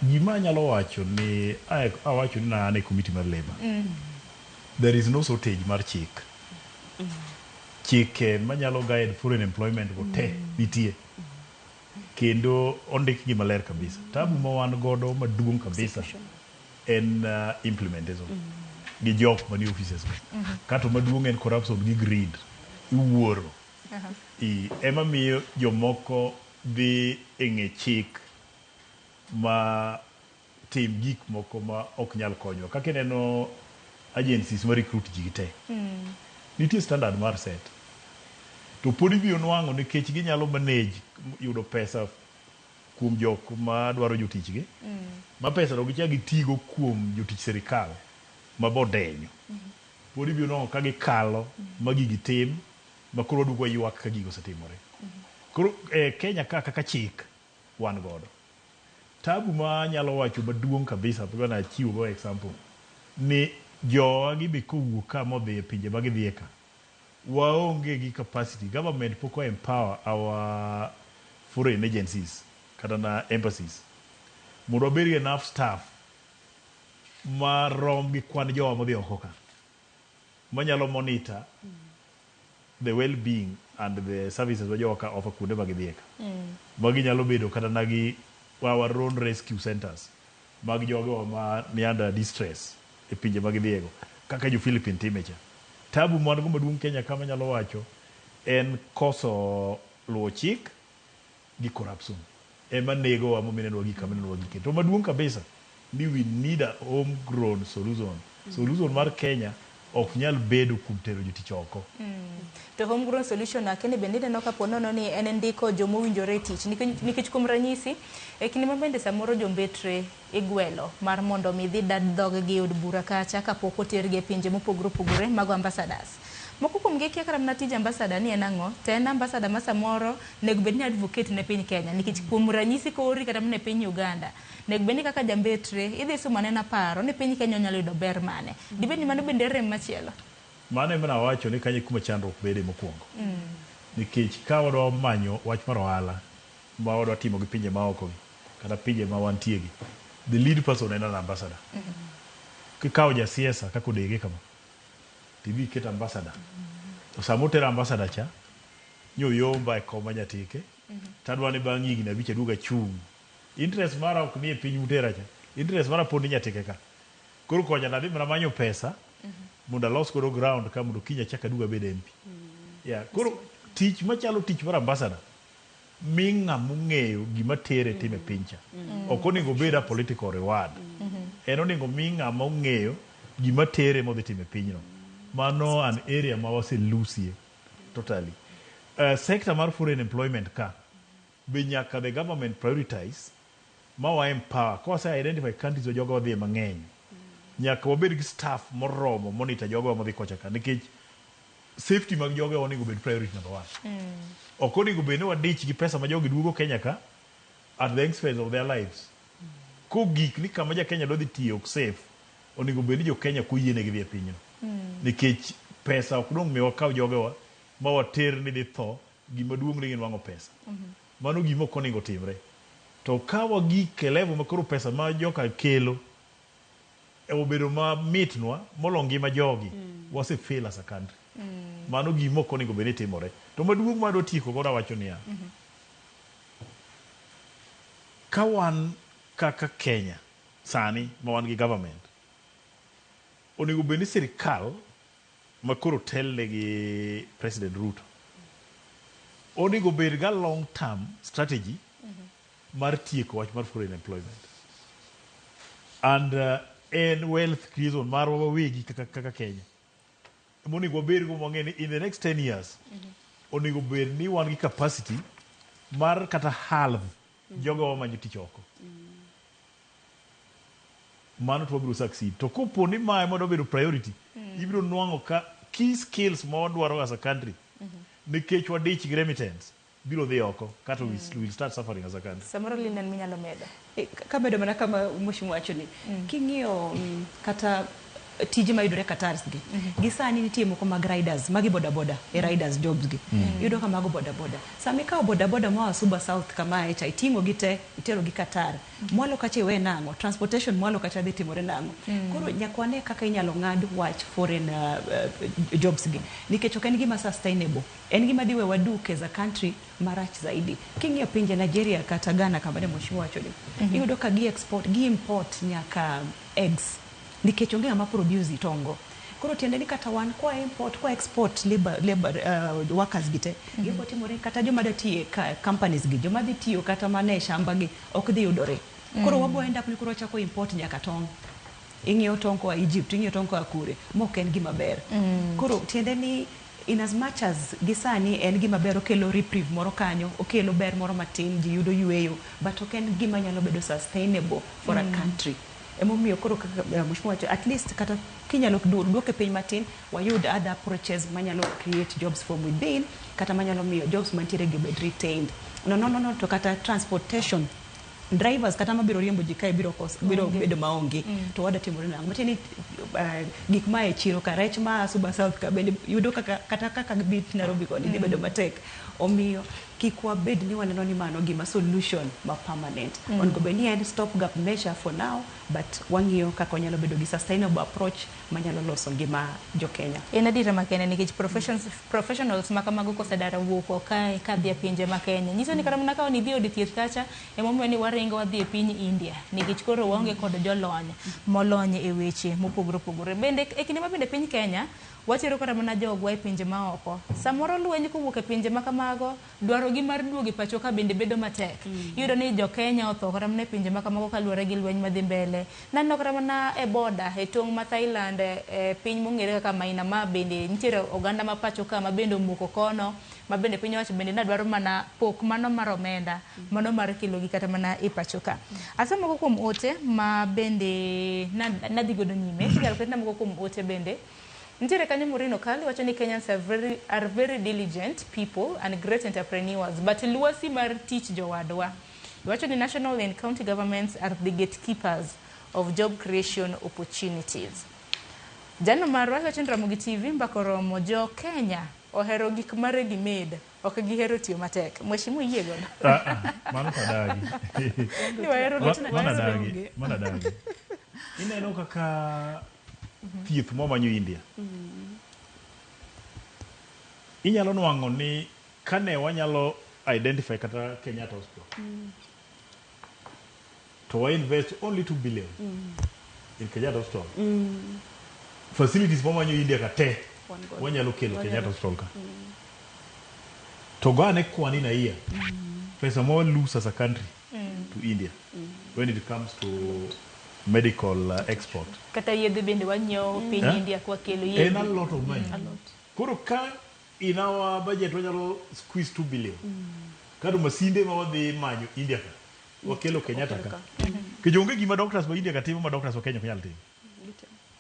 Gima anyalo wacho ni awacho ni na an e committee mar labour. There is no shortage mar chik. Chike manyalo guide foreign employment go te nitie. Kendo ondikgi maler kabisa. Tabu ma wan godo maduong' kabisa en implementation gi jok manie offices go. Kato maduong' en corruption gi greed. Iwuoro. Ema miyo jomoko dhi e ng'e chik ma tim gik moko ma ok nyal konyowa. Kaka ineno agencies ma recruit ji te. Nitie standard mar set. To pod ibiro nwang'o nikech ginyalo manage yudo pesa kuom jok ma dwaro jotich gi. Ma pesa no gichak gitigo kuom jotich sirikal ma bodenyo. Pod ibiro nwang'o ka gikalo ma gigi tim ma koro waduogo waywak ka gigo osetimore. Koro Kenya ka kaka chik wan godo. Tabu ma anyalo wacho maduong' kabisa bana achiwo go example ni jowa gi be kowuok ka modhi e pinje ma gidhiye ka waonge gi capacity government pok o empower our foreign agencies kata na embassies mondo wabed gi enough staff marom gi kwan jowa modhi oko ka manyalo monitor the well-being and the services ma jowa ka offer kuonde ma gidhiye ka. Magi nyalo bedo kata na gi our own rescue centers mag jogo ma ni under distress e pinje ma gidhiye go kaka jo Philippine time cha. Tabu ma wan go maduong' Kenya ka manyalo wacho en koso luwo chik gi corruption ema negowa mominenwa gik kama gike. To maduong' kabisa ni we need a homegrown solution. Solution mar Kenya ok nyal bedo kuom tero jotich oko. To homegrown solution akeni bende ineno ka po nono ni en ndiko jomowinjore e tich nikech kuom ranyisi e kinde ma bende samoro jombetre igwelo mar mondo mi dhi dad dhog-gi e od bura kacha kapok otergi e pinje mopogore opogore mago ambassadors. Moko kuom gi kia kata mana tij ambassador ni en ang'o, to en ambassador ma samoro nego bed ni advocate ne piny Kenya nikech kuom ranyisi koori kata mana e piny Uganda, nego bed ni kaka jambetre idhi sumo anena paro ni piny Kenya onyalo yudo ber mane. Dibed ni mano bende rem machielo? Mano ema nawacho ni kanyo e kuma chandruok bede mokwongo. Nikech ka wadwa manyo wach mar ohala ma wadwa timo gi pinje maoko gi kata pinje ma wantie gi, the lead person en an ambassador. Kikawo jasiasa kaka Odege kama, tidhi iket ambassador. To sama otero ambassador cha, nyoyomba e kom ma Nyatike, tadwa ni bang' higni 5 aduog achung'. Interest mara ok ni e piny mutera cha, interest mara pod ni Nyatike ka. Koro kocha nadhi mana manyo pesa mondo alos godo ground ka mondo kiny achak aduog abed MP. Yeah, koro tich machalo tich mar ambassador mi ng'ama ong'eyo gima tere time piny cha. Ok onego obed a political reward. En onego mi ng'ama ong'eyo gima tere modhi timo e pinyno. Mano an area ma wase lusie totally. Sector mar foreign employment ka be nyaka the government prioritize ma wa empower. Ka wase identify countries ma jogo wadhiye mang'eny, nyaka wabed gi staff moromo monitor jogo modhi kocha ka nikech safety mag jogo onego bed priority number one. Ok onego bed ni wadich gi pesa ma jogi duogo Kenya ka at the expense of their lives. Kogik ni kama ja Kenya dwa dhi tiyo ok safe, onego bed ni jo Kenya ok oyienegi dhi e pinyno. Nikech pesa ok dong' mi wakaw jogewa ma water ni dhi tho, gima duong' ni ginwang'o pesa. Mano gima ok onego timre. To ka wagik e level ma koro pesa ma joka kelo obedo ma mitnwa molo ngima jogi, wase fail as a country. Mano gima ok onego bed ni timore. To maduong' madwa tieko godo awacho niya, ka wan kaka Kenya sani ma wan gi government, onego bed ni sirikal ma koro telne gi President Ruto onego bed ga long term strategy mar tieko wach mar foreign employment. And en wealth creation marwa wawegi kaka Kenya. Monego wabed go wang'e ni in the next 10 years onego bed ni wan gi capacity mar kata halve jogo wamanyo tich oko. Mano to wabiro succeed. To kopo ni mae mondo bedo priority, ibiro nwang'o ka key skills ma wadwaro as a country nikech wadich gi remittance biro dhi oko kata we will start suffering as a country. Samoro Lilian minyalo medo. Kamedo mana kama mheshimiwa wacho ni, king'iyo kata tije mayudore Qatar gi sani nitie moko mag riders, magi boda boda, e riders jobs gi. Iyudo ka mago boda boda. Sama ikawo boda boda moa Suba South kamae cha, iting'o gi te, itero gi Qatar. Mwalo kacha iwe nang'o? Transportation mwalo kacha dhi timore nang'o? Koro nyaka wane kaka inyalo ng'ad wach foreign jobs gi. Nikech ok en gima sustainable. En gima dhi we waduk as a country marach zaidi. King'iyo pinje Nigeria kata Ghana kama ne mheshimiwa wacho ni, iyudo ka gi export, gi import nyaka eggs. Nikech onge ng'ama produce tongo. Koro tiende ni kata wan kwa import, kwa export labor workers gi te, giko timore kata joma dwa tiyo e companies gi, joma dhi tiyo kata mana e shamba gi ok dhi yudore. Koro wabo end up ni koro wachako import nyaka tong'. Ing'iewo tong' koa Egypt, ing'iewo tong' koa kure, mok en gima ber. Koro tiende ni in as much as gi sani en gima ber, okelo reprieve moro kanyo, okelo ber moro matin, ji yudo yueyo, but ok en gima nyalo bedo sustainable for a country. Emomiyo koro kaka mheshimiwa wacho, at least kata kinyalo duoke piny matin, wayud other approaches manyalo create jobs from within, kata manyalo miyo jobs mantiere gi obed retained. No, no, no, no, to kata transportation drivers kata mabiro riembo ji kae biro kos, biro bedo maonge. To wada timore nang'o? Matiende ni gik ma e chiro ka, rech ma Suba South ka bende yudo kaka kata kaka gibit Nairobi koni dhi bedo matek. Omiyo kik wabed ni waneno ni mano gima solution ma permanent. Onego bed ni en stop gap measure for now, but wang'iyo kaka wanyalo bedo gi sustainable approach manyalo loso ngima jo Kenya. En adiera makende nikech professionals ma kamago kosedar wuok kae kadhi e pinje ma Kenya. Nyiso ni kata mana ka idhi od thieth kacha, emomiyo ni waringo wadhi e piny India nikech koro waonge kod jolony molony e weche mopogore opogore. Bende e kinde ma bende piny Kenya watero kata mana jogwa e pinje maoko. Samoro lweny kowuok e pinje ma kamago, dwaro gi mar duogo e pacho ka bende bedo matek. Iyudo ni jo Kenya otho kata mana e pinje ma kamago kaluwore gi lweny madhi mbele. Naneno kata mana e boda e tong' ma Thailand, e piny mong'ere kaka Myanmar bende nitiere oganda ma pacho ka ma bende omoko kono, ma bende piny owacho bende ne dwaro mana pok mano mar omenda, mano mar kelo gi kata mana e pacho ka. Asomo moko kuom ote ma bende nadhi godo nyime, inyalo ketna moko kuom ote bende. Nitiere kanyo Maureen Okali wacho ni Kenyans are very diligent people and great entrepreneurs, but lwasi mar tich jowadwa. Iwacho ni national and county governments are the gatekeepers of job creation opportunities. Jano marwa wacho ni Ramogi TV mbaka oromo jo Kenya ohero gik ma ready made, ok gihero tiyo matek. Mheshimiwa, iyie godo? Ah, ah, mano to adagi. Ni wahero Mano adagi, mano adagi. Ineno kaka thieth mwamanyo India. Inyalo nwang'o ni kane wanyalo identify kata Kenyatta Hospital to wa invest only 2 billion in Kenyatta Hospital. Facilities mwamanyo India ka te Wan godo. wanyalo kelo Kenyatta Hospital ka. To go ane kwan in a year. Pesa ma lose as a country to India when it comes to medical export. Kata yedhe bende wanyiewo piny Eh? India kwakelo En a yedhe. lot of money. Koro ka in our budget wanyalo squeeze 2 billion. Kato masinde ma wadhi manyo India ka wakelo Kenyatta ka. Nikech onge gima doctors ma India ka timo ma doctors ma Kenya ok nyal timo.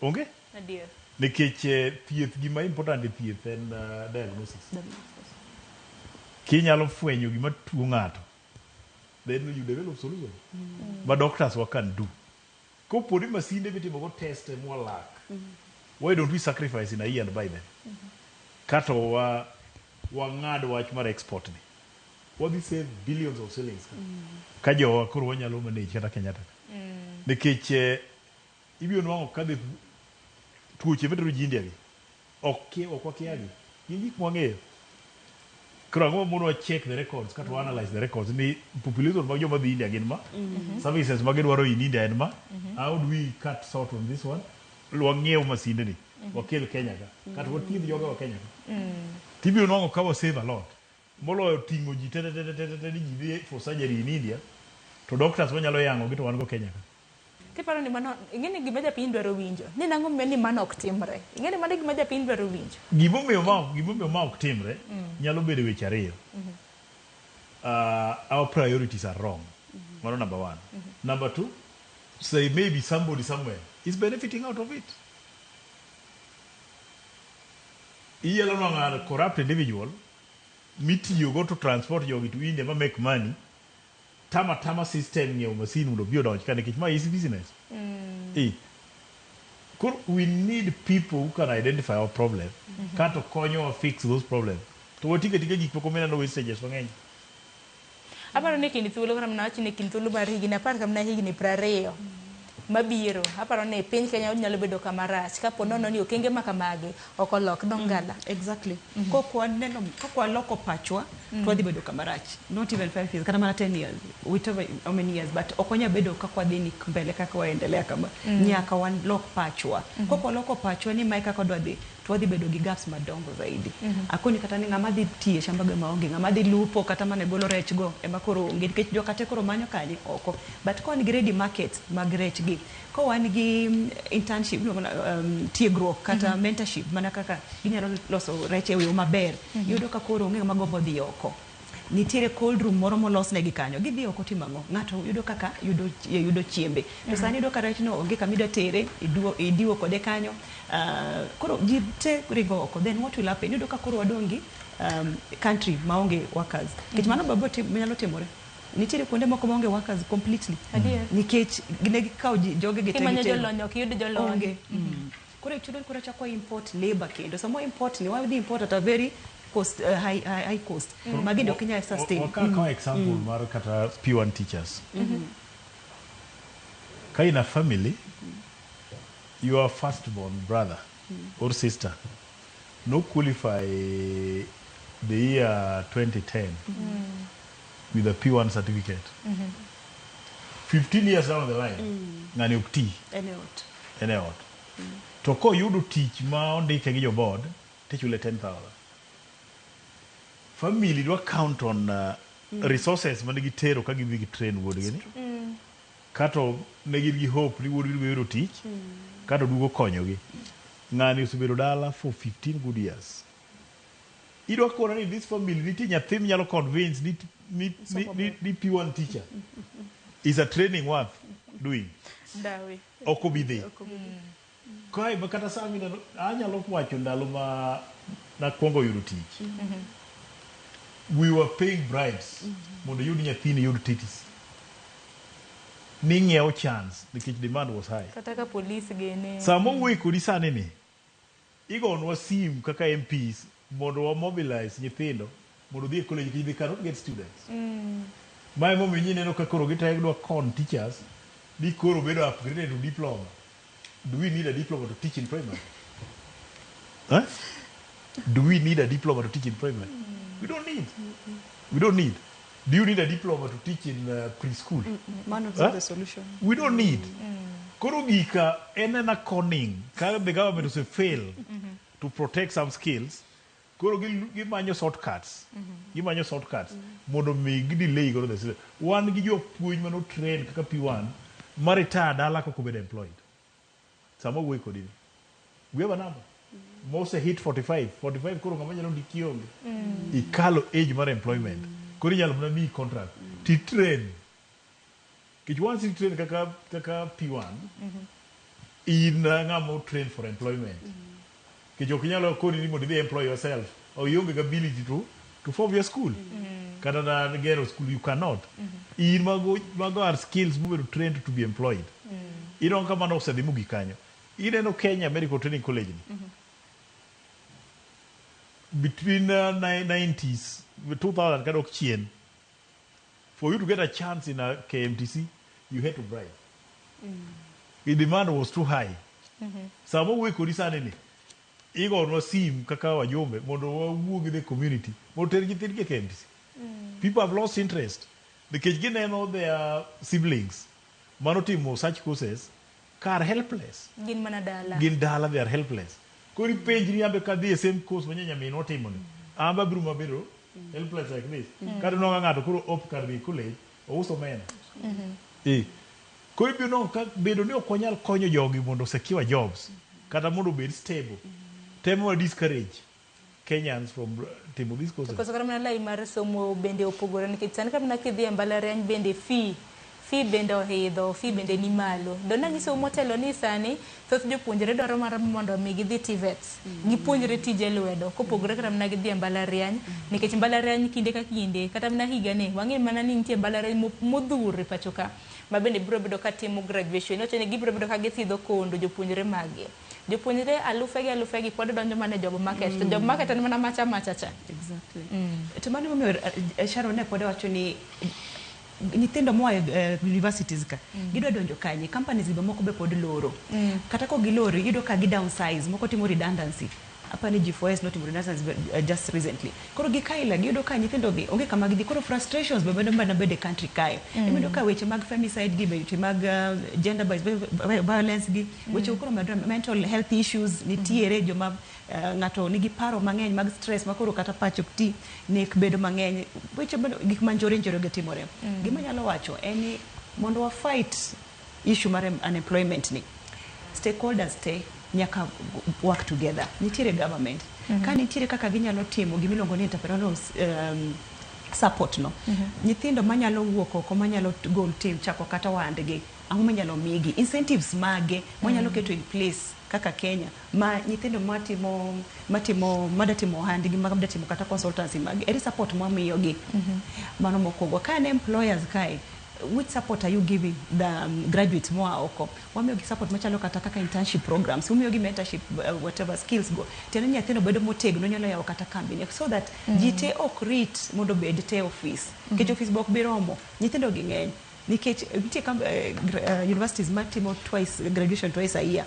Onge? Adier. Nikech thieth, gima important e thieth en diagnosis. Kinyalo fwenyo gima tuo ng'ato, then you develop solution. Ma doctors wa can do. Kopo ni masinde mitimogo test ema walak, why don't we sacrifice in a year and buy them? Kato wa wang'ad wach mar export ni. Wadhi save billions of shillings ka. Ka jowa koro wanyalo manage kata Kenyatta ka. Nikech ibiro nwang'o ka dhi tuoche matero ji India gi ok wakiagi. Gin gik mwang'eyo. Koro ang'o mamonowa check the records kata wa analyze the records ni population mag joma dhi India gin ma, services ma gidwaro in India en ma, how do we cut short on this one? Wang'iew masinde ni, wakel Kenya ka, kata wathiedh joga wa Kenya ka. Tibiro nwang'o ka wa save a lot. Moloyo ting'o ji te te te te te te ni ji dhi for surgery in India, to doctors wanyalo yang'o gi to wan go Kenya ka. Tiparo ni mano, ing'e ni gima japiny dwaro winjo. Ni nang'o momiyo ni mano ok timre? Ing'e ni mano e gima japiny dwaro winjo. Gimomiyo ma ok timre nyalo bedo weche ariyo. Our priorities are wrong. Mano number one. Number two, say maybe somebody somewhere is benefiting out of it. Inyalo nwang'o a corrupt individual mitiyogo to transport jogi to India ma make money tama tama system ng'iewo masin mondo obi odonj ka, nikech ma is business. Koro we need people who can identify our problem kato konyowa fix those problems. To watika tika gik moko mineno wastages mang'eny. Aparo ni kind thuolo, kata mana wach ni kind thuolo mar higni 10 kata mana higni 20 mabiro, aparo ni piny Kenya nyalo bedo kama rach kapo nono ni okenge ma kamagi ok olok dongala. Exactly. Kok waneno, kok waloko pachwa, to wadhi bedo kama rach. Not even 5 years, kata mana 10 years, whichever how many years, but ok wanyal bedo kaka wadhi ni mbele kaka waendelea kama. Nyaka walok pachwa. Kok waloko pachwa ni mae kaka wadwa dhi, to wadhi bedo gi gaps madongo zaidi. Akoni kata ni ng'ama dhi tiye shamba go ema onge, ng'ama dhi lupo kata mana golo rech go ema koro onge, nikech joka te koro manyo kanye oko. But ka wan gi ready market mag rech gi, ka wan gi internship, iluongo na, tiegruok kata mentorship, mana kaka ginyalo loso rech e yo maber, iyudo ka koro onge ng'ama gombo dhi oko. Nitiere cold room moro molos negi kanyo, gidhi oko timo ang'o? Ng'ato yudo kaka yudo chiembe. To sani yudo ka rech no onge kama idwa tere, idiwo kode kanyo. Koro ji te ringo oko. Then what will happen? Iyudo ka koro wadong' gi country maonge workers. Nikech mano be nyalo timore. Nitiere kuonde moko maonge workers completely. Adier. Nikech ne gikawo ji joge gi te Kimanyo gitero. jolony ok yud jolony. Onge. Koro chuno ni koro chako import labor kendo. Sama import ni wadhi import at a very cost, high cost. Magi ok inyal sustain. Wakaw example mar kata P1 teachers. Ka in a family, your firstborn brother or sister no qualify the year 2010 with a P1 certificate. 15 years down the line, ng'ani ok ti. En e ot. En e ot. To koyudo tich ma ondike gi jo board, tichule 10,000. Family dwa count on resources mane gitero ka gidhi gitrain wuodgi ni. Kato ne gin gi hope ni wuodgi biro yudo tich, kato duogo konyogi. Ng'ani osebedo dala for 15 good years. Idwa kona ni this family nitie nyathi minyalo convince ni P1 teacher is a training worth doing. Ndawe. Ok obi dhi. Kae ma kata sama ineno anyalo wacho ndalo ma nakwongo yudo tich. We were paying bribes mondo iyud nyathini yud TTC. Ning'iewo chance nikech demand was high. Kata ka polis gene. Sama owuoyo kodi sani ni, igonwa sim kaka MPs mondo wa mobilize nyithindo mondo odhi e college nikech they cannot get students. Mae emomiyo ineno ka koro gitemo con teachers ni koro bedo upgraded to diploma. Do we need a diploma to teach in primary? Huh? Do we need a diploma to teach in primary? We don't need. We don't need. Do you need a diploma to teach in preschool? Mano is Huh? not the solution. We don't need. Koro gika en ena conning ka the government ose fail to protect some skills koro gimanyo shortcuts. Gimanyo shortcuts mondo mi gidelay godo the system. Wan gi jopuonj mano train kaka P1 ma retire dala kok obedo employed. Sama wuoyo kodi ni. We have a number. Mose hit 45. 45 koro ng'ama nyalo ndiki onge. Ikalo age mar employment. Koro inyalo mana miyi contract. Ti train. Nikech once you train kaka P1, in ng'ama train for employment. Nikech ok inyalo koni ni mondo idhi employ yourself or ionge gi ability to form your school. Kata na gero school you cannot. In mago are skills mobedo trained to be employed. Ineno ka mano osedhi mogik kanyo. Ineno Kenya Medical Training College ni. Between 90s, 2000 kadok chien, for you to get a chance in a KMTC, you had to bribe. The demand was too high. Sama wuoyo kodi sani ni, igonwa sim kaka wajumbe mondo wawuo gi the community mondo ter nyithindgi e KMTC. People have lost interest nikech gineno their siblings manotimo such courses ka are helpless. Gin mana dala. Gin dala, they are helpless. Koro ipenjri ambe kadhi e same course ma nyaminwa otimo ni, ambe abiro mabedo helpless like this. Kata inwang'o ng'ato koro op kar dhi college, ouso omena. Eh. Koro ibiro nwang'o ka bedo ni ok wanyal konyo jogi mondo secure jobs, kata mondo obed stable. Temo wa discourage Kenyans from timo these courses. To koso kata mana lai mar somo bende opogore nikech sani kata mana kidhi e mbalariany bende fee bende oidho, fee bende ni malo. Donge nanyisou motelo ni sani thoth jopuonjre dwaro mar mondo mi gidhi TVETs, gipuonjre tije lwedo kopogore kata mana gidhi e mbalariany nikech mbalariany kinde ka kinde kata mana higani wang'e mana ni nitie mbalariany modhuro e pacho ka ma bende biro bedo ka timo graduation. Iwacho ni gibiro bedo ka githiedho kondo jopuonjre magi. Jopuonjre alufe gi alufe gi pod donjo mana e job market. To job market en mana macha macha cha. Exactly. To mano momiyo Sharon ne pod wacho ni nyithindo moa e universities ka gidwa donjo kanye, companies be moko be pod loro. Kata kok giloro, iyudo ka gi downsize, moko timo redundancy. Apani G4S notimo redundancy just recently. Koro gikaila giyudo ka nyithindo gi onge kama gidhi. Koro frustrations be bedo mana bedo e country kae. Iyudo ka weche mag femicide gi, weche mag gender based violence gi, weche koro medore, mental health issues nitiere, joma ng'ato nigi paro mang'eny mag stress ma koro kata pache ok ti, nek bedo mang'eny, weche bedo gik ma njore njore gi timore. Gima anyalo wacho en ni mondo wa fight issue mar unemployment ni, stakeholders te nyaka work together. Nitiere government. Ka nitiere kaka ginyalo timo gimiluongo ni entrepreneurial support no. Nyithindo manyalo wuok oko, manyalo gol tim chako kata ohandgi, ang'o manyalo migi? Incentives mage mwanyalo keto in place kaka Kenya ma nyithindo matimo mada timo ohandgi, mada timo kata consultancy mag, ere support mwamiyogi? Mano mokwongo. Ka en employers kae, which support are you giving the graduates moa oko? Wamiyogi support machalo kata kaka internship programs, wamiyogi mentorship, whatever skills go. Tiende ni nyathino bedo motegno, nyalo yawo kata kambi ne, so that ji te ok rit mondo obed te office. Nikech office be ok bi romo, nyithindo gi ng'eny. Nikech nitie universities matimo twice graduation twice a year.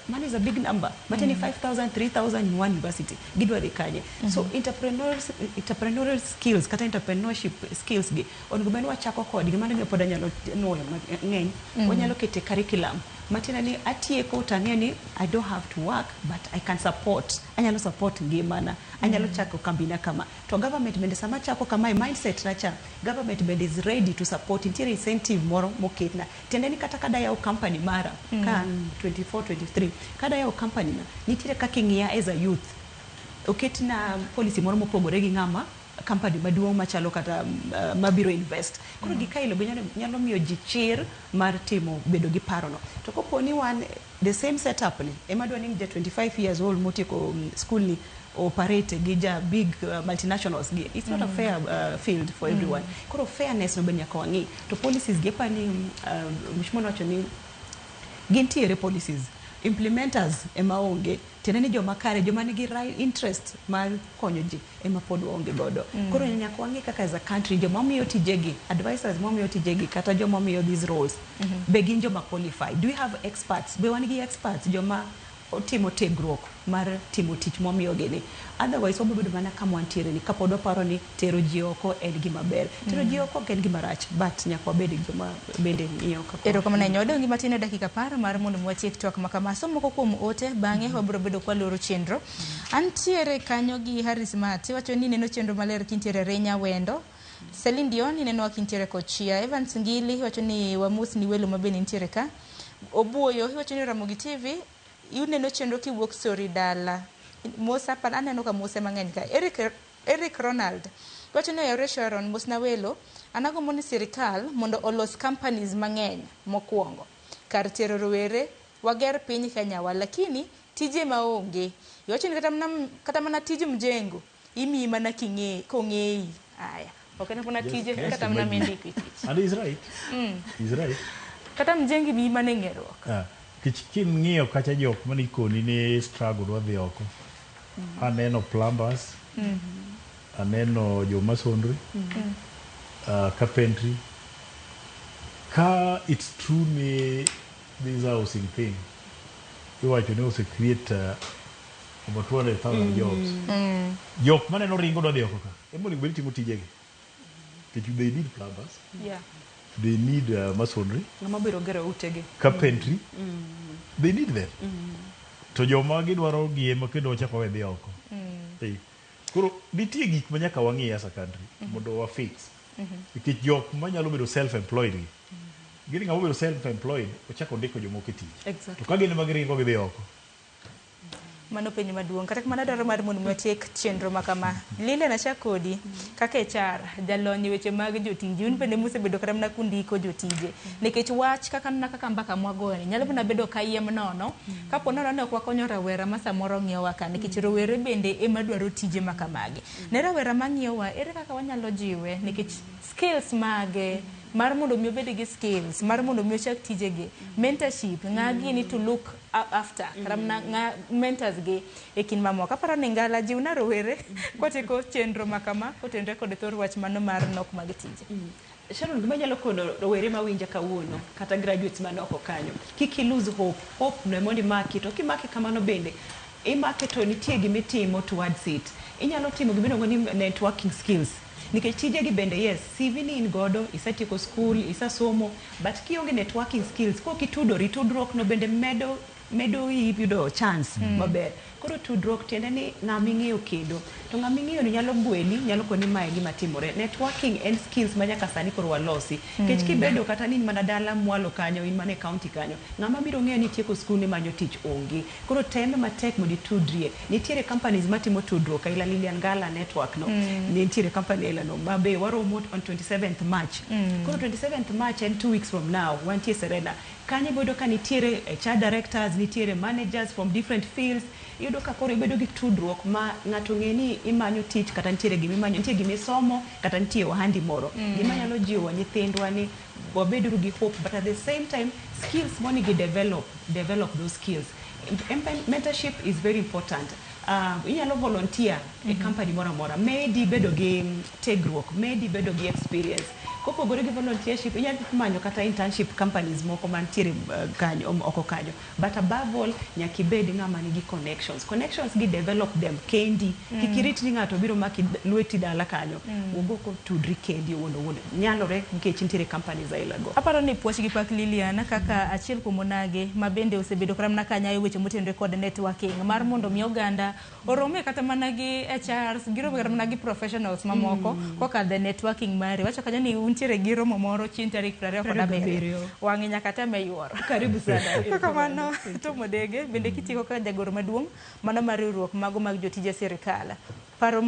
Mano is a big number. Matiende ni 5,000, 3,000 in one university. Gidwa dhi kanye? So entrepreneurial skills kata entrepreneurship skills gi onego bed ni wachako kodgi. Mano gima pod anyalo nuoyo mang'eny. Wanyalo kete curriculum. Matiende ni atieko to ang'eyo ni I don't have to work but I can support. Anyalo support ngimana. Anyalo chako kambina kama. To government bende sama chako kamae mindset na cha, government bende is ready to support. Nitiere incentive moro moketna. Tiende ni kata kada yawo company mara, ka an 24, 23, kada yawo company na, nitiere kaka ing'iya as a youth. Oketna policy moro mopogore gi ng'ama company maduong' machalo kata mabiro invest. Koro gikailo be nyalo miyo ji chir mar timo bedo gi paro no. To kopo ni wan The same setup ni ema dwa ni ja 25 years old motieko school ni operate gi ja big multinationals gi. It's not a fair field for everyone. Koro fairness no be nyaka wang'i. To policies gi apani mheshimiwa nowacho ni gintiere policies, implementers ema onge, tiende ni joma kare, joma nigi right interest mar konyo ji ema pod waonge godo. Koro nyaka wang'i kaka as a country joma miyo tijegi, advisors mamiyo tijegi kata joma miyo these roles, be gin joma qualified? Do we have experts? Be wan gi experts, joma otimo tiegruok mar timo tich momiyogi ni? Otherwise wabiro bedo mana kama wantiere ni kapod waparo ni tero ji oko en gima ber. Tero ji oko ok en gima rach, but nyaka wabed gi joma bende ng'iyo kaka. Erokamano ahinya. Wadong' gi matin e dakika 10 mar mondo mi watiek twak ma kama. Asom moko kuom ote, bang'e wabiro bedo kwaloro chenro. Antiere kanyo gi Harris Mat, iwacho ni neno chenro maler kintiere Rinya Wendo. Celine Dion inenowa kintiere Kochia. Evans Ngili iwacho ni wamos ni welo mabende nitiere ka. Obuoyo iwacho ni Ramogi TV uneno chenro kiwuok Sori dala. Mos apa aneno ka mose mang'eny ka. Eric Ronald wacho ni oyawre Sharon, mos na welo. An agombo ni sirikal mondo olos companies mang'eny mokwongo. Kar tero rowere wager piny Kenya wa, lakini tije maonge. Iwacho ni kata mana tij mjengo imiyi mana king'e kong'eyi. Aya. Ok en mana tije kata mana mindiko e tich. And he's right. He's right. Kata mjengo imiyi mana e ng'eruok. Ah, kech king'iyo kacha jok mane ikoni ni struggle dwa dhi oko. Aneno plumbers, aneno jo masonry, carpentry. Ka it's true ni this housing thing, iwacho ni ose create about 200,000 jobs. Jok maneno ringo dwa dhi oko ka, ema onego bed ni timo tijegi. Nikech they need plumbers, they need masonry, Ng'ama biro gero utegi. Carpentry, they need them. To joma gidwaro gi ema kendo wachako wawe dhi oko. Eh. Koro nitie gik ma nyaka wang'i as a country mondo wa fix. Nikech jok manyalo bedo self employed gi. Gin ng'ama obedo self employed ochako ndiko jomoko e tich. To ka gin ema giringo gidhi oko. Mano penjo maduong'. Kata kamano adwaro mar mondo mi watiek chenro ma kama. Lilian, achak kodi kaka HR, jalony e weche mag jotije. Un bende musebedo kata mana kundiko jotije. Nikech wach kaka nena kaka mbaka mwagoyoni nyalo mana bedo kayiem nono. Kapo nono ni ok wakonyo rawera ma samoro ng'iyowa ka nikech rowere bende ema dwaro tije ma kamagi. Ne rawera mang'iyowa, ere kaka wanyalo jiwe nikech skills mage mar mondo mi obed gi skills mar mondo mi ochak tijegi, mentorship, ng'a gini to look after kata mana ng'a mentors gi e kind mamoko. Aparo ni Ngala jiwna rowere kwatieko chenro ma kama kotenore kod thor wach mano mar nok mag tije. Sharon, gima nyalo kono rowere mawinja kawuono kata graduates man oko kanyo, kik i lose hope. Hope no mondo imaki, to kimake kamano bende imake to nitie gimitimo towards it. Inyalo timo gimiluongo ni networking skills. Nikech tijegi bende, yes, CV ni in godo, isetieko school, isesomo, but kionge networking skills, kok itudori, tudruok no bende medo yudo chance maber. Koro tudruok tiende ni ng'ama ing'eyo kendo. To ng'ama ing'eyo ni nyalo gweli, nyalo koni mae e gima timore. Networking en skills ma nyaka sani koro walosi. Nikech kibedo kata ni in mana dala mwalo kanyo, in mana e county kanyo, ng'ama biro ng'eyo ni itieko school ni manyo tich onge. Koro teme matek mondo itudrie. Nitiere companies matimo tudruok, aila Lilian Ngala network no. Nitiere company aila no ma be waromo on 27th March. Koro 27th March en 2 weeks from now, wantie Serena. Kanyo iboyudo ka nitiere HR directors, nitiere managers from different fields. Iyudo ka koro ibedo gi tudruok ma ng'ato ng'e ni imanyo tich kata nitiere gimimanyo, nitie gimisomo kata nitie ohandi moro. Gima nyalo jiwo nyithindwa ni wabeduru gi hope, but at the same time skills monego develop, develop those skills. Mentorship is very important. Inyalo volunteer e company moro amora, medi bedo gi tiegruok, medi bedo gi experience. Kopogore gi volunteership, inyalo manyo kata internship companies moko mantiere kanyo, oko kanyo. But above all, nyaka ibed ng'ama nigi connections. Connections gi develop them kendi. Kik irit ni ng'ato biro maki lweti dala kanyo. Wuog oko, tudri kendi owuon owuon. Nyalore nikech nitiere companies aila go. Aparo ni puoch gi pak Lilian kaka achiel kuom onage ma bende osebedo kata mana kanyayo weche motenore kod networking mar mondo mi oganda orome kata mana gi HRs, girome kata mana gi professionals mamoko kokadho e networking mari. Wacho kanyo ni untiere gi romo moro chieng' tarik 27. 27. Wang'e nyaka tem e yuoro. Karibu sana. Kamano Tom Odege bende kitieko kaka jagoro maduong' mano mar riwruok mago mag jotije sirikal. Paro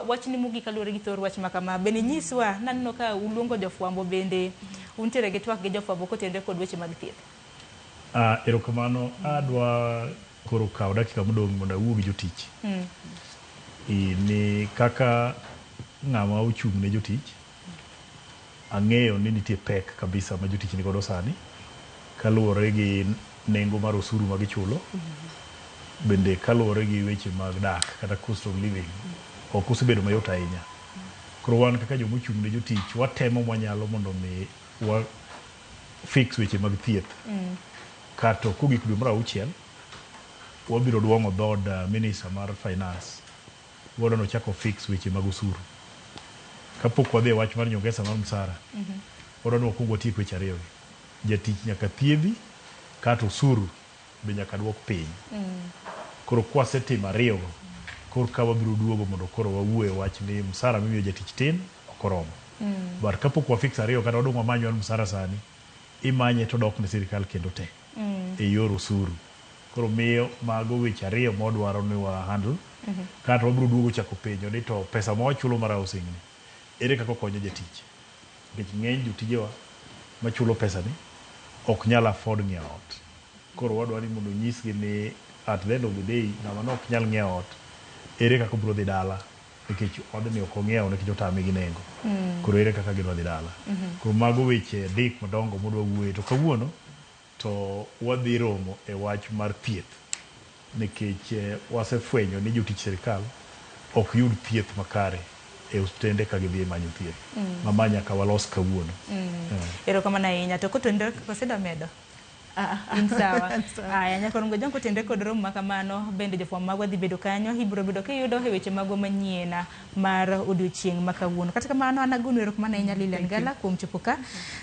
wachni mogik kaluwore gi thor wach ma kama bende nyiswa naneno ka uluongo jofwambo bende untiere gi twak gi jofwambo kotenore kod weche mag thieth. Erokamano, adwa koro kawo dakika modong' mondo awuo gi jotich. Ni kaka ng'ama ochung' ne jotich, ang'eyo ni nitie pek kabisa ma jotich nigodo sani kaluwore gi nengo mar osuru ma gichulo, bende kaluwore gi weche mag dak kata cost of living ok osebedo mayot ahinya. Koro wan kaka joma ochung' ne jotich watemo mwanyalo mondo mi wa fix weche mag thieth. Kato kogik dwe mar auchiel, wabiro duong'o dhood minister mar finance. Wadwa ni ochak fix weche mag osuru. Kapok wadhi e wach mar nyongesa mar msara, wadwa ni wakuong watiek weche ariyo gi. Jatich nyaka thiedhi, kato osuru be nyaka duok piny. Koro kwasetimo ariyo go, koro ka wabiro duogo mondo koro wawuo e wach ni msara mimiyo jatich tin ok oromo. But kapok wa fix ariyo kata wadong' wamany wan msara sani, imanye to dok ne sirikal kendo te e yor osuru. Koro miyo mago weche ariyo mwadwaro ni wa handle. Kato wabiro duogo chako penjo ni to pesa ma wachulo mar housing ni, ere kaka okonyo jatich? Nikech ng'eny jotijewa machulo pesa ni ok nyal afford ng'iewo ot. Koro wadwa ni mondo onyisgi ni at the end of the day ng'ama ne ok nyal ng'iewo ot, ere kaka obiro dhi dala nikech odni ok ong'iewo nikech otame gi nengo. Koro ere kaka gidwa dhi dala. Koro mago weche adek madongo modwa wuoye. To kawuono to wadhi romo e wach mar thieth nikech wasefwenyo ni jotich sirikal ok yud thieth makare e osiptende ka gidhi e manyo thieth. Ma nyaka walos kawuono. Erokamano ahinya. To kotenore kosedo medo? In sawa. Aya, nyaka jong kotenore kod romo ma kamano, bende jofwambo magwa dhi bedo kanyo, ibiro bedo kiyudo e weche magwa manyien mar odiochieng' ma kawuono. Kata kamano, an agonu erokamano ahinya Lilian Gala kuom chopo ka.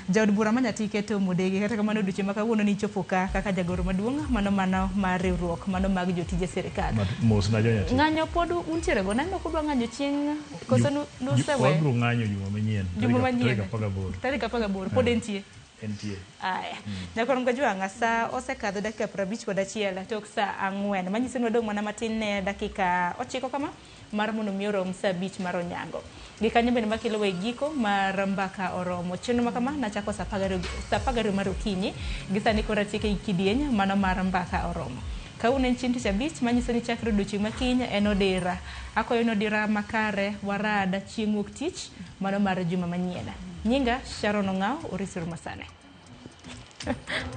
Jaod bura ma Nyatike Tom Odegi, kata kamano odiochieng' ma kawuono nichopo ka kaka jagoro maduong' mano mar riwruok mano mag jotije sirikal. Mos na jo Nyatike. Ng'anyo pod untiere go, naneno kudwa ng'anyo chieng' koso nusewe? Wabiro ng'anyo juma manyien. Juma manyien. Tarik 18. Tarik 18, pod entie. Entie. Aya. Nyakoro Mgajwang'a, sa osekadho dakika 51 tok sa 4. Manyiso ni wadong' mana matin ne dakika 9 kama mar mondo mi orom sa 5 mar onyango. Gi kanyo bende makelo e giko mar mbaka oromo. Chenro ma kama nachako sa 12 mar okinyi. Gi sani koro atieko e kidieny mano mar mbaka oromo. Kawuono en chieng' tich abich, manyiso ni chakre odiochieng' ma kiny en odira. Akwayo ni odira makare warad chieng' wuok tich mano mar juma manyien. Nyinga Sharon Ong'aw, orisuru masane.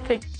Thank you.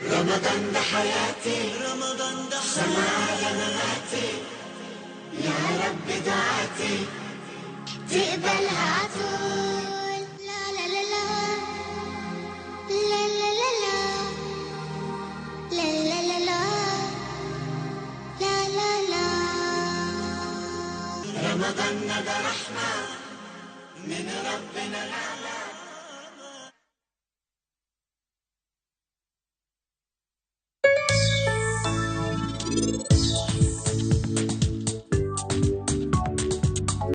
رمضان ده حياتي، رمضان ده سمايا مماتي، يا رب دعاتي تقبلها عطول. لا لا لا لا لا لا لا لا لا لا لا لا لا لا. رمضان ده رحمة من ربنا الأعلى.